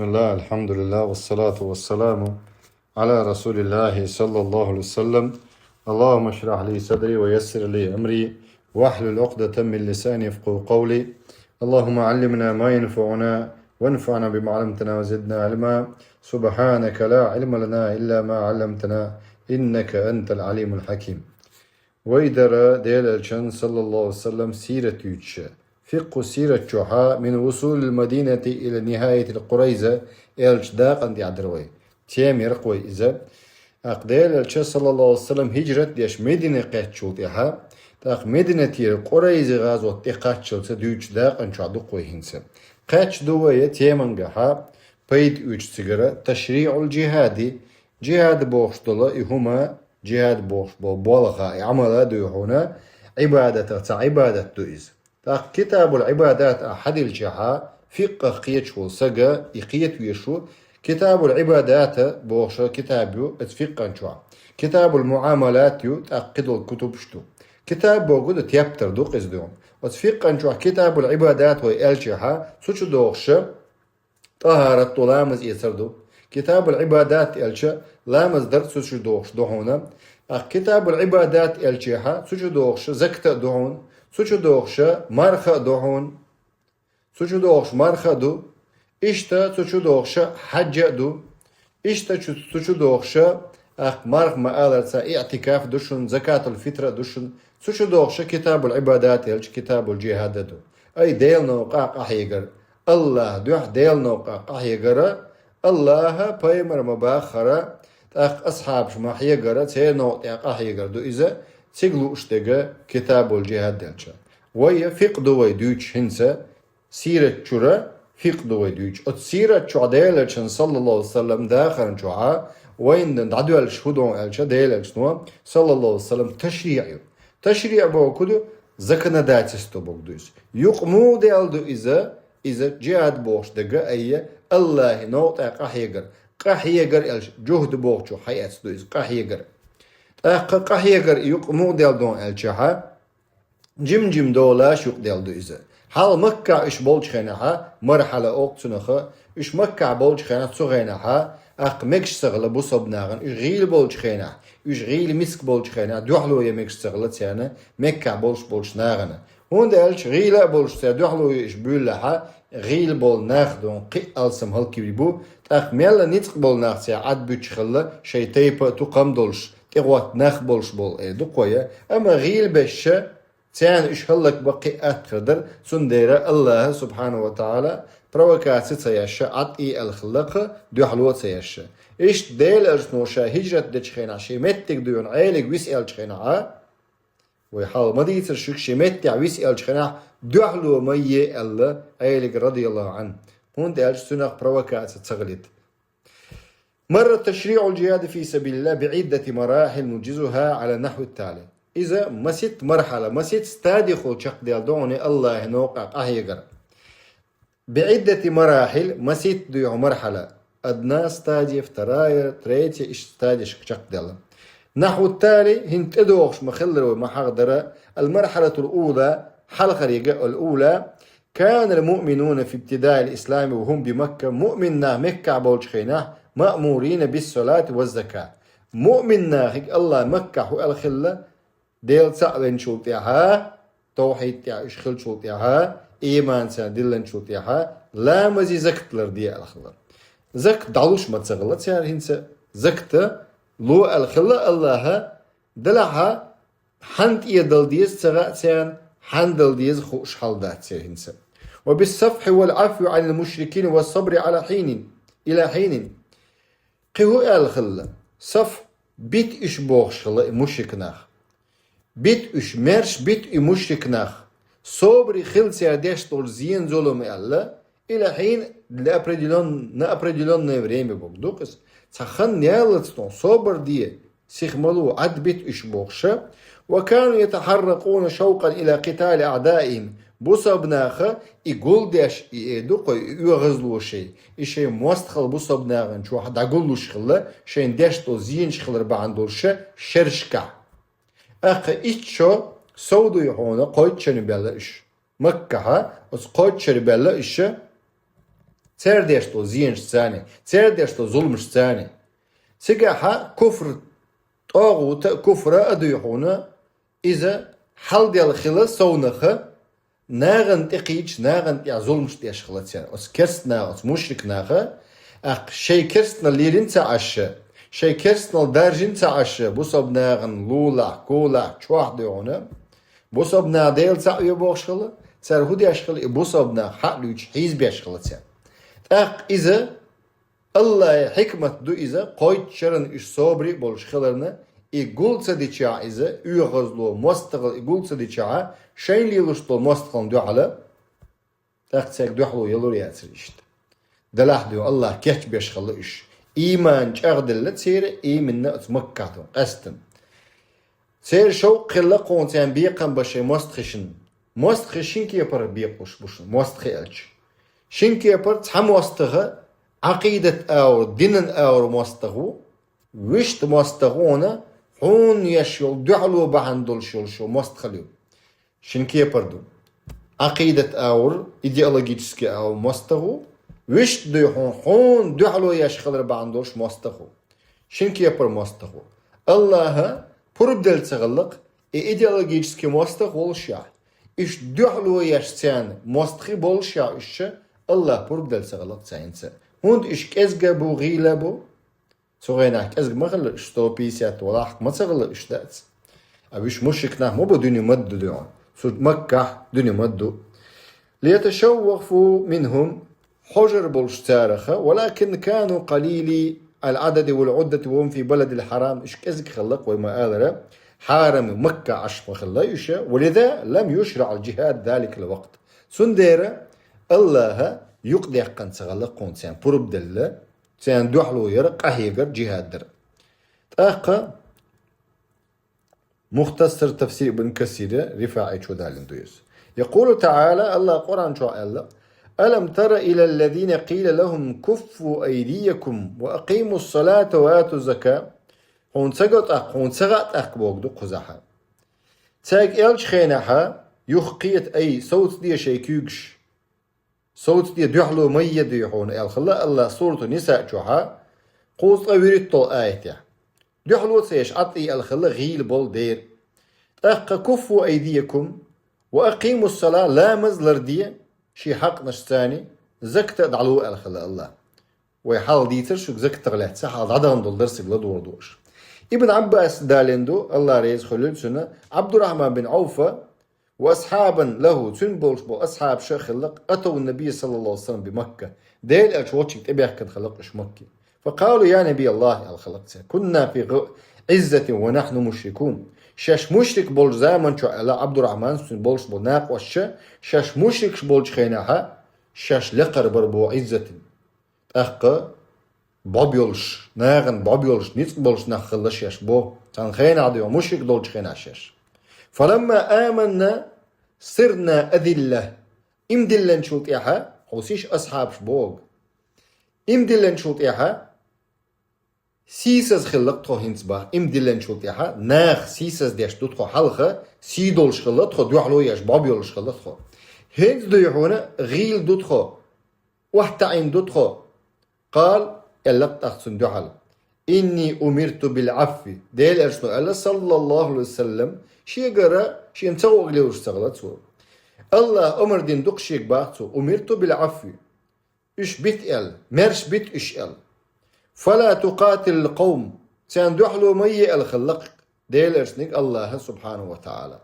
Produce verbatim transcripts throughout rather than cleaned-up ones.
بسم الله، الحمد لله، والصلاة والسلام على رسول الله صلى الله عليه وسلم. اللهم اشرح لي صدري ويسر لي أمري واحلل عقدة من لساني يفقهوا قولي. اللهم علمنا ما ينفعنا وانفعنا بما علمتنا وزدنا علما. سبحانك لا علم لنا إلا ما علمتنا إنك أنت العليم الحكيم. Вай дара Делан Элчан, саллаллаху алейхи ва саллям, сират юйча. Фикъху сират чухьа, мин вусулил Мадинати ила нихаятил Къурайза, Элча дакъан тӀехь дара вай. Тема яр-кх вай иза. ТӀаккха Делан Элча, саллаллаху алейхи ва саллям, хӀиджрат деш Медина кхаьччул тӀехьа, тӀаккха Мединатера Къурайзи гӀазот тӀе кхаччалца дуьйцучу дакъан чохь ду-кх вай хӀинца. Кхаьчча ду вай темангахьа, пайда оьцуш цигара ташриъул джихади, джихад бохуш долу и хӀума, джихад бохуш болу болх а, и Ӏамал а дуй хьуна, Ӏибадатах цхьа Ӏибадат ду иза. ТӀаккха Китабул Ӏибадат а хьадилчахьа, фикъхах кхеташ волу сага и кхета везаш ву, Китабул Ӏибадата бохуш китаб ю оцу фикъхан чохь. Китабул Муамалат ю, тӀаккха кхидолу кутубаш ду. Китаб бохург ду, тептар ду-кх иза дуьйна. Оцу фикъхан чохь Китабул Ӏибадат вай аьлчахьа, цу чу дохуша, тӀахарат ду, ламаз эцар ду. Китабул Ӏибадат аьлча, ламаз дар цу чу дохуш ду хьуна. ТӀаккха Китабул Ӏибадат аьлчахьа, цу чу дохуша закат а ду хьуна, цу чу дохуша марха а ду хьуна, цу чу дохуш марха а ду, иштта цу чу дохуша хьаджа а ду, иштта чу, цу чу дохуша, тӀаккха марха ма-аллара цхьа иътикаф ду шуна, закатул фитра а ду шуна, цу чу дохуша Китабул Ӏибадат аьлча Китабул Джихад а ду. Ай, Делан новкъа къахьегар. Аллаха дуьхьа Делан новкъа къахьегара, Аллаха пайхамар ма баххара, тӀаккха асхьабаш ма хьегара, церан новкъа тӀехь къахьегар ду иза, цига лууш дерг Китабул Джихад аьлча. Вай фикъх ду вай дуьйцуш хӀинца, сират чуьра фикъх ду вай дуьйцуш. Оцу сират чохь Делан Элчан, саллаллаху алейхи ва саллям, дахаран чохьа вайна дӀадоьллуш хӀун ду аьлча, Делан Элчано, саллаллаху алейхи ва саллям, ташриъ ю. Ташриъ бохург ду, законодательство бохург ду иза. Юкъа муха даьлла ду иза, иза джихад бохуш дерг а, айя, Аллахи новкъа тӀехь къахьегар. Къахьегар аьлча, джухд бохучух хьаэцна ду иза, къахьегар. ТӀаккха къахьегар юкъа муха даьлла ду аьлчахьа, жим-жим долаш юкъадаьлла ду иза. Хьалха Маккахь уьш болчу хенахьа, мархьала олу цунах, уьш Маккахь болчу хенахь цу хенахьа, тӀаккха мегаш ца хилла бусалба нахана, уьш гӀийла болчу хенахь, уьш гӀийла миска болчу хенахь, дуьхьало ян мегаш ца хилла царна, Маккахь болуш болчу нахана. ХӀунда аьлча гӀийла а болуш цара дуьхьало ян уьш буьйлалахьа, гӀийла болу нах дон кхин а алсам хӀаллакьхуьлуш бу, тӀаккха мелла ницкъ болу нах цара Ӏад буьтуш хилла, шайн тайпа а тукхам а долуш, тӀегӀотта нах болуш болу, э, дукха я, амма гӀийла бешша, царна уьш хӀаллакбан кхин а атта хир дара, цундела Аллаха, субхьанаху ва таӀала, провокаци ца еш, Ӏад и аьлла хилла-кх, дуьхьало а ца еш. Иштта Делан Элчано ша хӀиджрат дечу хенахь шен меттиг дуьйна Ӏелиг виса аьллачу хенахьа, вай хьалха ма дийцара шуьга, шен меттехь виса аьллачу хенахь, дуьхьало ма е аьлла Ӏелига, радияллаху Ӏанху. ХӀунда аьлча цунах провокаци ца хилийта. مر تشريع الجهاد في سبيل الله بعدة مراحل نجزها على النحو التالي. Иза маситта мархьала, маситта стадихула чекхдаьлла ду хьуна Аллахьан новкъа къахьегар. بعدة مراحل, маситта ду хьуна мархьала. Одна стадия, вторая, третья, иштта стадешка чекхдаьлла. نحو التالي, хӀинца тӀедогӀуш ма-хиллара вай ма хьахадара, المرحلة الأولى, хьалхаръярг, الأولى, كان المؤمنون في ابتداء الإسلام وهم بمكة, муъмин нах Меккахь болчу хенахь, مأمورين بالصلاة والزكاة. Муъмин нахе Аллахьа Маккахь хӀун аьлла хилла, Дела цхьаъ веанчул тӀаьхьа, тавхьид тӀехь уьш хиллачул тӀаьхьа, ийман царна диллинчул тӀаьхьа, ламази закат ларде аьлла хилла. Закат дӀалуш ма ца хилла цара хӀинца, закат ло аьлла хилла Аллахьа, делахь а, хьанна тӀера дала деза ца хаьа царна, хьанна дала деза хууш хьал дац церан хӀинца. وبالصفح والعفو عن المشركين والصبر على حين، إلى حين. Кхин хӀун аьлла хилла? Саф, бита уьш бохуш хилла и мушрик нах. Бита уьш, маьрша бита и мушрик нах. Собаре хила цара деш долчу зенан зулам аьлла, إلى حين, для определён-, на определённое время бохург ду-кх иза. Цхьа хан яллалц тӀехь собар де, сиха ма ло, Ӏад бита уьш бохуша. وكانوا يتحرقون شوقا إلى قتال أعدائهم. Бусалба наха и гулдеш, и, э, ду-кх и оьгӀазло шайн, и шайн мостагӀалла бусалба нахана чохь дӀагуллуш хилла, шайна деш долу зенаш хилар бахьана долуша шерашкахь. ТӀаккха итт шо сов дуй хьуна кхойтта шарна баьлла уьш. Маккахьа оцу кхойтта шарна баьлла уьш, Цара деш долу зенашца, цара деш долу зуламашца. Цигахьа куфр, тӀогӀута а, куфра а дуй хьуна, иза хьалдел хила совнаха, нахана тӀекхийча, нахана тӀехь зуламаш деш хила цара. Оцу керста наха, оцу мушрик наха, тӀаккха шайн керстанал лелийна ца Ӏаш, шайн керстанал даржийна ца Ӏаш, бусалба нахана лулахь, кулахь, чохь дуй хьуна, бусалба нах Дела цхьаъ ве бохуш хила, цара хӀун деш хила, и бусалба нах хьа а луьйчу хьийзабеш хила цара. ТӀаккха иза Аллахьан хьикмат ду иза, кхойтта шеран уьш собаре а болуш хиларна, и гул ца дичахь иза, оьгӀазло, мостагӀалла и гул ца дичахь, шайна лелош долу мостагӀаллина дуьхьала, тӀаккха цаьрга дуьхьало ялур яцара иштта. Делахь дуй Аллахь кечбеш хилла уьш. Ийман чӀагӀделла церан, ийманна оцу Маккахь ду, къаьстина. Церан шовкъ хилла кхунна царна бекхам бан шайн мостагӀашна. МостагӀий шина кепара бекъуш бу шуна, мостагӀий аьлча. Шина кепара цхьа мостагӀа Ӏакъидат агӀор, динан агӀор мостагӀа ву, вуьшта мостагӀа ву хьуна, хьуна еш йолу дуьхьало бахьана долуш йолуш йолу мостагӀалла ю. Шина кепара ду. Ӏакъидат агӀор, идеологически агӀор мостагӀа ву, вуьшта дуй хьуна, хьуна дуьхьало еш хилар бахьана долуш мостагӀа ву. Шина кепара мостагӀа ву. Аллахьа пурба делла ца хилла-кх, и идеологически мостагӀа волушехь, уьш дуьхьало еш царна мостагӀий болушехь уьш, Аллахь пурба делла ца хилла-кх царна хӀинца. ХӀунда уьш кӀезга бу, гӀийла бу? Цу хенахь кӀезга ма хилла уьш, сто пятьдесят валахь ма ца хилла уьш дац. А уьш мушрик нах ма бу, дуьне ма ду дуьхьа. Цу Маккахь дуьне ма ду. ليتخوفوا منهم, хьожар болуш цараха, ولكن كانوا قليلي العدد والعدة وهم في بلد الحرام, уьш кӀезиг хилла-кх, вай ма-аллара, хьарам Макка Ӏаш ма хилла уьш, ولذا لم يشرع الجهاد ذلك الوقت. Цундела Аллахьа юкъадаьккхина ца хилла кхунна царна пурба делла, царна дуьхьало яра, къахьегара, джихад дара. ТӀаккха Мухтасар тафсир Ибн Касира РифаӀичо далийна ду иза. يقول تعالى, Аллахьа Къуръан чохь аьлла: ألم تر إلى الذين قيل لهم كفوا أيديكم وأقيموا الصلاة وآتوا الزكاة. Хьуна ца го тӀаккха, хьуна ца хаьа тӀаккха бохург ду кхузахьа. Цаьрга аьллачу хенахьа, юха кхета, ай, совцаде шайн куьйгаш. Совцаде, дуьхьало ма е дуй хьуна аьлла хилла Аллахьа Сурату Нисаъ чохьа, кхузткъе вуьрхӀитталгӀа аятехь. Дуьхьало ца еш, Ӏад аьлла хилла гӀийла болу дера. ТӀаккха كفوا أيديكم وأقيموا الصلاة, ламаз ларде шен хьакънашца, закат а дӀало аьлла хилла Аллахьа. Вай хьалха дийцира шуьга закатах лаьцна, хьалха дӀадахана долу дарсиг ладогӀа дууш. Ибн Ӏаббаса далийна ду, Аллахь реза хуьлийла цунна, Ӏабдуррахьман бин Ӏавфа, وأصحابا له, цуьнан болуш болу асхьабаш а хилла-кх, أتوا النبي صلى الله عليه وسلم بمكة, Делан элча волчуьнга тӀебаьхкина хилла-кх уьш Макке. فقالوا يا نبي الله, аьлла хилла-кх цара, كنا في عزة ونحن مشركون. Шаьш мушрик болчу заман чохь, аьлла Ӏабдуррахьмана, цуьнан болуш болу накъосташа, шаьш мушрикаш болчу хенахьа, шаьш лекхара бара боху Ӏиззатан. ТӀаккха бӀоб йолуш, нахана бӀоб йолуш, ницкъ болуш нах хилла шаьш боху, цхьана хенахь дуй хьуна, мушрик долчу хенахь шаьш. فلما آمنا صرنا أذلة. Ийман диллинчул тӀаьхьа, хьовсийша, асхьабаш боху. Ийман диллинчул тӀаьхьа сийсаза хилла-кх тхо хӀинца боху. Ийман диллинчул тӀаьхьа наха сийсаз деш ду тхо хьалха, сий долуш хилла тхо, дуьхьало еш, бӀоб йолуш хилла тхо. ХӀинца дуй хьуна, гӀийла ду тхо, охьатаӀийна ду тхо. قال, аьлла-кх тӀаккха цунна дуьхьал: إني أمرت بالعفو. Делан элчано аьлла, саллаллаху Ӏалайхи ва саллам, шегара шена ца гӀо лелаш ца хилла цо. Аллахьа омра дина ду-кх шега, боху цо, أمرت بالعفو. Уьш бита аьлла, маьрша бита уьш аьлла. فلا تقاتل القوم. Царна дуьхьало ма е аьлла хилла-кх Делан элчанга Аллахьа, субхьанаху ва таӀала.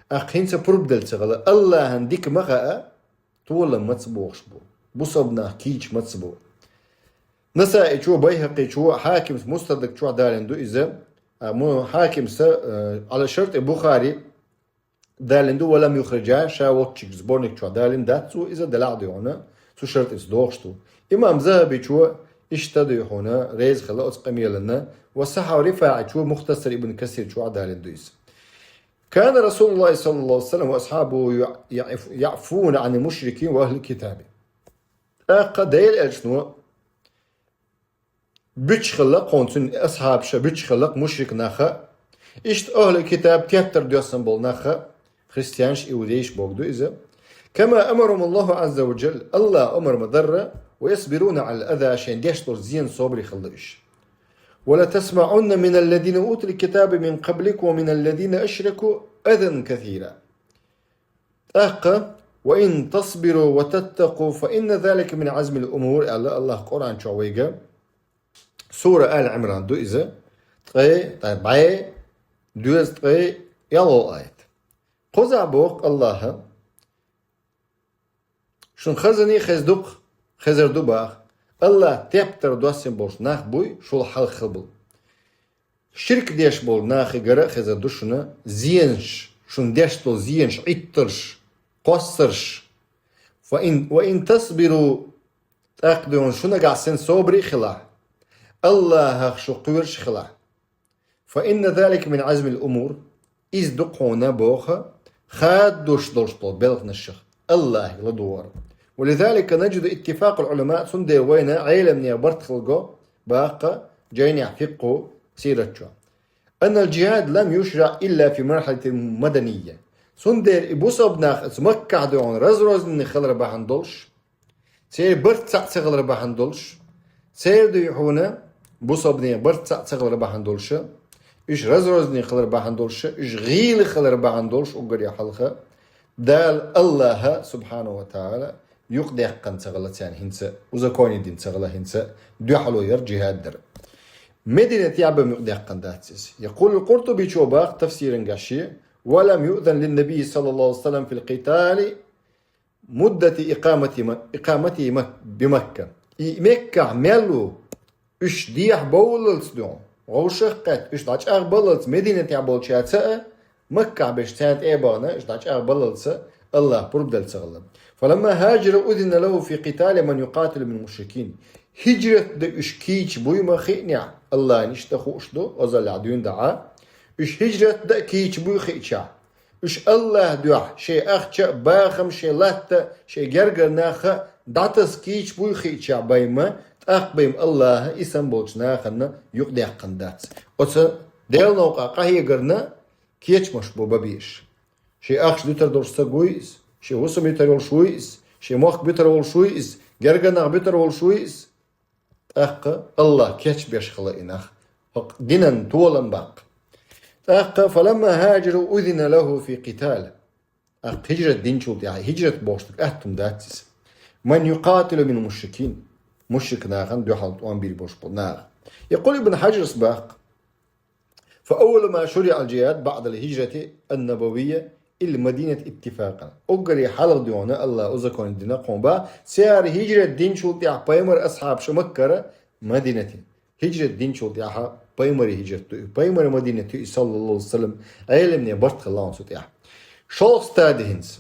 ТӀаккха хӀинца пурба делла ца хилла, Аллахьан дика ма хаьа, толам ма ца бохуш бу, бусалба нах кийча ма ца бу. Насаичо, Байхьакъичо, Хьакимс Мустадрак чохь далийна ду иза. А, му-, Хьакимса, э, Ӏала шартӀи Бухари далийна ду, ва лам юхрижа, ша волчу сборник чохь далийна дац цо иза, делахь а дуй хьуна, цу шартӀица догӀуш ду. Имам Захабичо иштта дуй хьуна, реза хилла оцу къамелана, ва сахьхьаху РифаӀичо Мухтасар Ибн Касир чохь далийна ду иза. كان رسول الله صلى الله عليه وسلم وأصحابه يع-، يعف-، يعفون عن المشركين وأهل الكتاب. ТӀаккха Делан элчано буьтуш хилла кхунна, цуьнан асхьабаша буьтуш хилла мушрик наха, иштта ахӀлу китаб, теттар доьссан болу наха, христианаш, иудейш бохург ду иза. كما أمرهم الله عز وجل, Аллахьа омра ма дарра, ويصبرون على الأذى, шайн деш долча зенах собаре хила деза уж. ولتسمعن من الذين أوتوا الكتاب من قبلكم ومن الذين أشركوا أذى كثيرا. ТӀаккха, وإن تصبروا وتتقوا فإن ذلك من عزم الأمور, аьлла АллахӀа Къуръан чу вайга. Сура Али Ӏимран да из, ткъаь, ткъаь бӀаь, дезткъеи ялхлагӀа аят. Кхузахь боху АллахӀа: шуна хазане хеза дукха, хезар ду боху. АллахӀа тептар доссийна болчу нах буй шул хьалха хилла болу. Ширк деш болу нахе гара а хезар ду шуна зенаш, шуна деш долу зенаш, Ӏиттарш, кхоссарш. وإن, وإن تصبروا, тӀаккха дуьйна шуна нагахь санна собаре а хилахь, АллахӀах шу кхоьруш а хилахь. فإن ذلك من عزم الأمور, иза ду-кх хьуна боху хадош долуш болу белханашах АллахӀе ладогӀар. ولذلك نجد اتفاق العلماء, цундела вайна Ӏеламнехан барт хилла го боху жайнехь, фикъхӀу, сират чохь, أن الجهاد لم يشرع إلا في مرحلة مدنية. Цундела и бусалба нах оцу Маккахь дуьйна раз-розаниг хилар бахьана долуш, церан барт цхьаъ ца хилар бахьана долуш, церан дуьйна хьуна бусалба нехан барт цхьаъ ца хилар бахьана долуш, уьш раз-розаниг хилар бахьана долуш, уьш гӀийла хилар бахьана долуш уггаре хьалха, Дала АллахӀа, субхьанаху ва таӀала, юкъадаьккхина ца хилла царна хӀинца, узаконить дина ца хилла хӀинца дуьхьало яр, джихад дар. Мединатехь бен юкъадаьккхина дац иза. يقول القرطبي, цо боху тафсиран гӀаьшто: ولم يؤذن للنبي صلى الله عليه وسلم في القتال مدة إقامة, إقامته بمكة. И Меккахь мел ву уьш дехьабовллалц дуьхьа, вовшах а кхетта, уьш дӀачӀагӀбаллалц Мединатехь болчаьрца а, Маккахь берш царна тӀе а бахана, уьш дӀачӀагӀбаллалц АллахӀа пурба делла ца хилла. فلما هاجروا أذن له في قتال من يقاتل من المشركين. ХӀижрат дан уьш кийча буй ма хиънехь, АллахӀна иштта хууш ду, озаллехь дуьйна дахьа, уьш хӀижрат дан кийча буй хиъчахь, уьш АллахӀан дуьхьа шайн ахча а, бахам, шайн латта а, шайн гергара нах а дӀатаса кийча буй хиъчахь, байма, тӀаккха байма АллахӀа и санна болчу нахана юкъадаьккхина дац. Оцу Делан новкъа къахьегарна кечамаш бан безаш. Шен ахча дуьтур долуш стаг вуй иза, шен хӀусам юьтур йолуш вуй иза, шен мохк буьтур волуш вуй иза, гергара нах буьтур волуш вуй иза. ТӀаккха АллахӀа кечбеш хилла и нах, хӀокху динан толам баккха. ТӀаккха, فلما هاجروا أذن له في قتال. ТӀаккха хӀижрат динчул тӀаьхьа, хӀижрат бохуш дерг атта хӀума дац иза. من يقاتل من المشركين. Мушрик нахана дуьхьал тӀом бийр болуш болу наха. يقول ابن حجر, боху: فأول ما شرع الجهاد بعد الهجرة النبوية إلى المدينة اتفاقا. Уггаре хьалха дуьхьал АллахӀа узаконить дина кхуьнга, цара хӀижрат динчул тӀаьхьа пайхамар, асхьабаш Маккара Мадинате. ХӀижрат динчул тӀаьхьа пайхамаре хӀижрат ду и, пайхамар Мадинате ю и, саллаллаху алейхи ва саллям, Ӏеламнехан барт хилла цу тӀехь. ШолгӀа стадия хӀинца.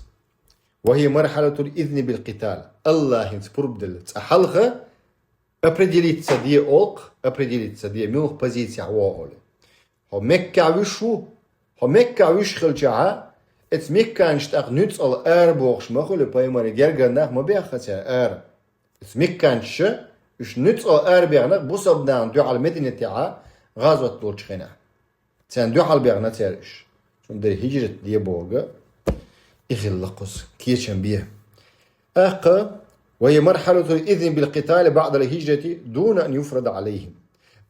وهي مرحلة الإذن بالقتال. АллахӀа хӀинца пурба делла цкъа хьалха, определиться де олу-кх, определиться де, муьлха позицехь вогӀу олий. Хьо Меккахь вуьш ву, хьо Меккахь вуьш хилчахьа, эца мекканаш тӀаккха нуьцкъала арабохуш ма хуьлу, пайхамаре гергара нах ма бехха цара ара. Эца мекканаш, уьш нуьцкъала арабехна бусалба нахана дуьхьал Мединатехьа гӀазот долчу хенахь. Царна дуьхьал бехна цара уьш. Цундела хӀижрат де бохург и хилла кхуза, кечам бе. ТӀаккха: وهي مرحلة الإذن بالقتال بعد الهجرة دون أن يفرض عليهم.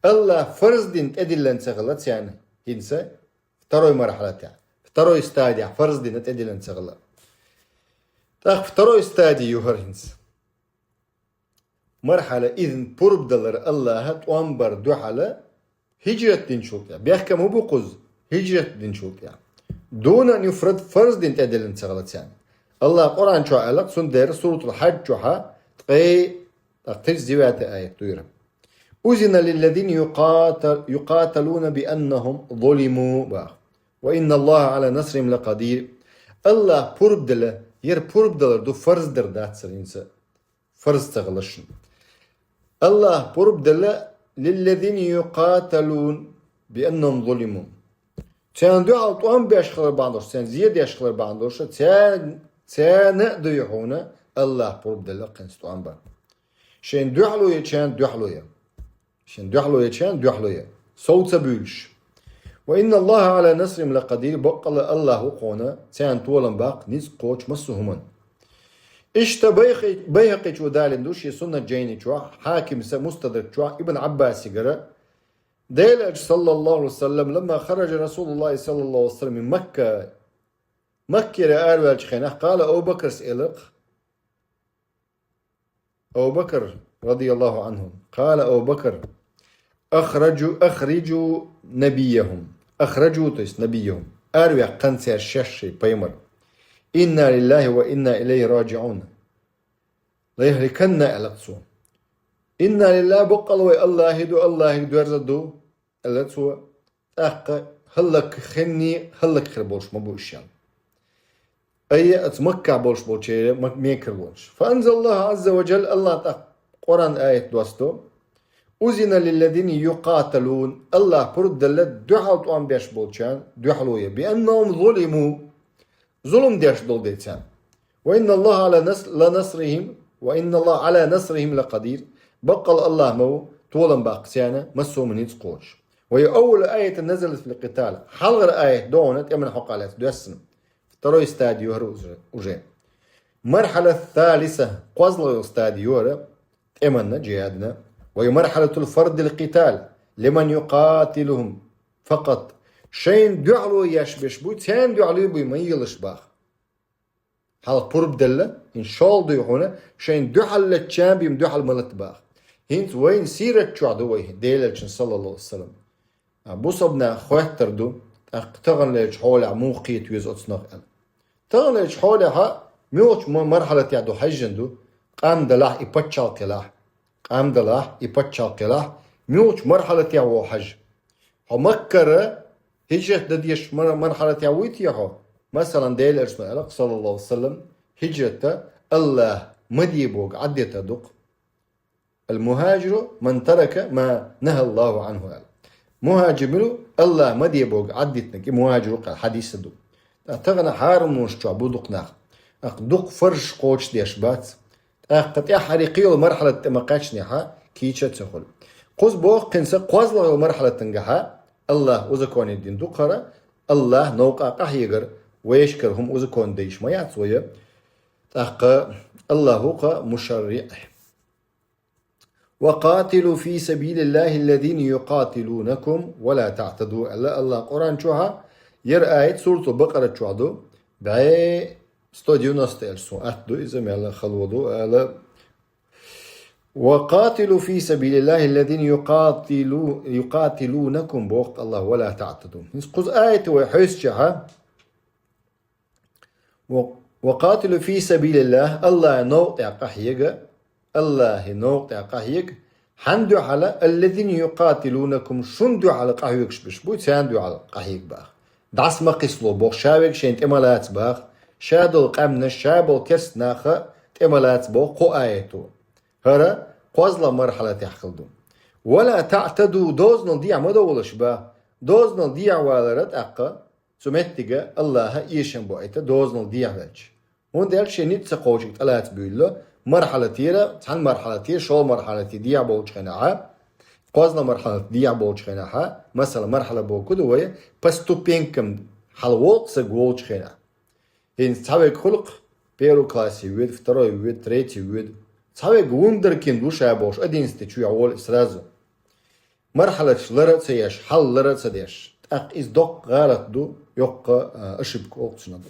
АллахӀа фарз дина тӀедиллина ца хилла царна хӀинца, второй мархьалатехь, второй стадехь фарз дина тӀедиллина ца хилла. ТӀаккха второй стадия ю хӀара хӀинца. Мархьала изна пурба далар АллахӀа тӀом бар дуьхьала хӀижрат динчул тӀехь. Бехкам хӀун бу кхуза? ХӀижрат динчул тӀехь. دون أن يفرض, фарз дина тӀедиллина ца хилла царна. АллахӀа Къуръан чохь аьлла, цундела Суратул Хьадж чохьа ткъе, ткъе девятый аят ду хӀара. أذن للذين يقاتل-, يقاتلون بأنهم ظلموا, боху. وإن الله على نصرهم لقدير. АллахӀа пурба дала, хӀара пурба далар ду, фарз дар дац хӀара хӀинца. Фарз ца хилла шуна. АллахӀа пурба делла: للذين يقاتلون بأنهم ظلموا. Царна дуьхьал тӀом беш хилар бахьана долуш, царна зе деш хилар бахьана долуш, царна, царна а дуй хьуна АллахӀа пурба делла хӀинца тӀом бар. Шайна дуьхьало ечарна дуьхьало яр. Шайна дуьхьало ечарна дуьхьало яр. Сов ца буьйлуш. وإن الله على نصرهم لقدير, баккъалла АллахӀ ву кхуна царна толам баккха ницкъ кхочу массо а хӀуманна. Иштта Байхи-, Байхакъичо далийна ду шен суннат жайни чохь, Хьакимса Мустадрак чохь Ибн Ӏаббасигара, Делан Элча, саллаллаху Ӏалайхи ва саллам, لما خرج رسول الله صلى الله عليه وسلم من مكة, Маккера араваьллачу хенахь, قال أبو بكر элира, Абу Бакр, радияллаху Ӏанху, قال أبو بكر: أخرجوا، أخرجوا نبيهم. أخرجوا, то есть نبيهم. Араваьккхина цара шаьш шайн пайхамар. إنا لله وإنا إليه راجعون. ليهلكن, аьлла цо. إنا لله, баккъал вай АллахӀан ду, АллахӀе доьрзур ду, аьлла цо. ТӀаккха хӀаллак хинний, хӀаллак хир болуш ма бу уьш аьлла. Ай, оцу Маккахь болуш болчеран ма-, мекарлонаш. فأنزل الله عز وجل, АллахӀа тӀаккха Къуръан аят доссадо: أذن للذين يقاتلون, АллахӀа пурба делла дуьхьал тӀом беш болчарна дуьхьало ян, بأنهم ظلموا, зулам деш долу дела царна. وإن الله على نص-، لنصرهم، وإن الله على نصرهم لقدير. Баккъал АллахӀ ма ву толам баккха царна массо а ницкъ кхочуш. وهي أول آية نزلت في القتال. Хьалхара аят ду хьуна тӀеман хьокъехь лаьцна доьссина. Второй стадий ю хӀара уже. المرحلة الثالثة, кхозлагӀа йолу стадий ю хӀара тӀеманна, джихӀадна. وهي مرحلة فرض القتال لمن يقاتلهم فقط. Шайна дуьхьало еш берш буй, царна дуьхьало буй ма елаш боху. Хьалха пурба делла, хӀинца шолгӀа дуй хьуна, шайна дуьхьал летча бен дуьхьал ма лата боху. ХӀинца вайна сират чохь ду вай, Делан Элчанан, саллаллаху Ӏалайхи ва саллам. А, бусалба нах хоьттур ду, тӀаккха таханлерчу хьолехь муха кхета веза оцу наха аьлла. Таханлерчу хьолехь муьлхачу ма-, мархьалатехь ду хьаьжжина ду, къам далахь и пачхьалкх елахь. Къам далахь и пачхьалкх елахь, муьлхачу мархьалатехь ву хьажа. Хьо Маккара хӀиджрат дан дезачу мар-, мархьалатехь вуй те хьо? Масалан, Делан Элчано аьлла, саллаллаху Ӏалайхи ва саллам, хӀиджрат АллахӀа ма де бохург Ӏаддитар ду-кх. المهاجر من ترك ما نهى الله عنه аьлла. Мухьаджир мила ву? АллахӀа ма де бохург Ӏаддитинарг, и мухьаджир ву-кх аьлла хьадис а ду. Ткъа тахана хьарамлонаш чохь бу дукха нах. ТӀаккха дукха фарзаш кхочушдеш бац. ТӀаккха тӀаьххьара кхин йолу мархьалат тӀе ма кхаьчнехь, кийча а ца хуьлу. Кхуза боху хӀинца кхозлагӀа йолу мархьалатангахьа АллахӀа узаконить дина ду-кх хӀара, АллахӀа новкъа къахьегар, вешкара хӀума узаконить дайш ма яц вай. ТӀаккха АллахӀ ву-кх мушарриӀ. وقاتلوا في سبيل الله الذين يقاتلونكم ولا تعتدوا аьлла АллахӀа Къуръан чохьа, яра аят Суратул Бакъара чохь ду, бӀе сто девяносто элча суна атта ду, иза мел хало ду ала. وقاتلوا في سبيل الله الذين يقاتلو-، يقاتلونكم боху АллахӀа, ولا تعتدوا. ХӀинца кхуза аят вай хьоьстучехьа, Ва-, وقاتلوا في سبيل الله, АллахӀан новкъа тӀехь къахьега, АллахӀан новкъа тӀехь къахьега, хьан дуьхьала, الذين يقاتلونكم, шун дуьхьала къахьоьгуш берш буй, царна дуьхьала къахьега боху. ДӀаса ма кхийсало боху, ша верг шайна тӀе ма лаца боху, ша долу къаьмнаш, ша болу керста нах а тӀе ма лаца боху кху аято. ХӀара кхозлагӀа мархьалатехь хилла ду. ولا تعتدوا, дозанал дехьа ма довлалаш боху, дозанал дехьа валар а тӀаккха, цу меттиге АллахӀа эшам бу айта дозанал дехьавелча. ХӀунда аьлча шен ницкъ ца кхочург тӀелаца буьйлу, мархьалатера, цхьана мархьалате, шолгӀа мархьалате дехьа болчу хенахьа, кхозлагӀа мархьалате дехьа болчу хенахьа, масала, мархьала бохург ду вай, по ступенькам хьала волу-кх стаг волчу хенахь. ХӀинца цхьа верг хуьлу-кх, первый классе воьду, второй воьду, третий воьду. Цхьа верг вундеркинд ву ша бохуш, одиннадцатый чу йолу и сразу. Мархьалаташ лар а ца еш, хьал лар а ца деш. ТӀаккха иза доккха гӀалат ду, йоккха, а, ошибка олу цунах ду.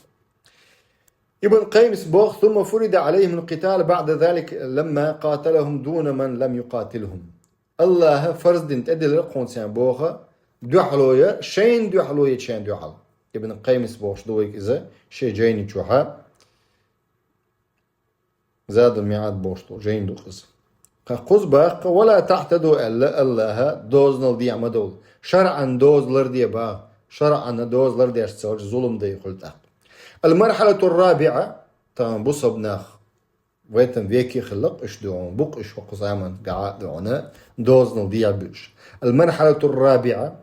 Ибн Къаййимас боху: ثم فرض عليهم القتال بعد ذلك لما قاتلهم دون من لم يقاتلهم. АллахӀа фарз дина тӀедиллира кхунца боху дуьхьало ян, шайна дуьхьало ян, шайна дуьхьал. Ибн Къаййимас бохуш ду вайга иза шен жайни чохьа. Задул МиӀад бохуш долу жайна ду иза. Кхуза боху-кх, ولا تعتدوا аьлла АллахӀа, дозанал дехьа ма довла. ШарӀан доза ларде боху, шарӀан доза лардеш ца хилча зулам дай хуьлу тӀаккха. المرحلة الرابعة, тахана бусалба нах в этом веке хилла-кх уьш ду хьуна, бу-кх уьш хӀокху заманахь а ду хьуна, дозанал дехьа буьллуш. المرحلة الرابعة,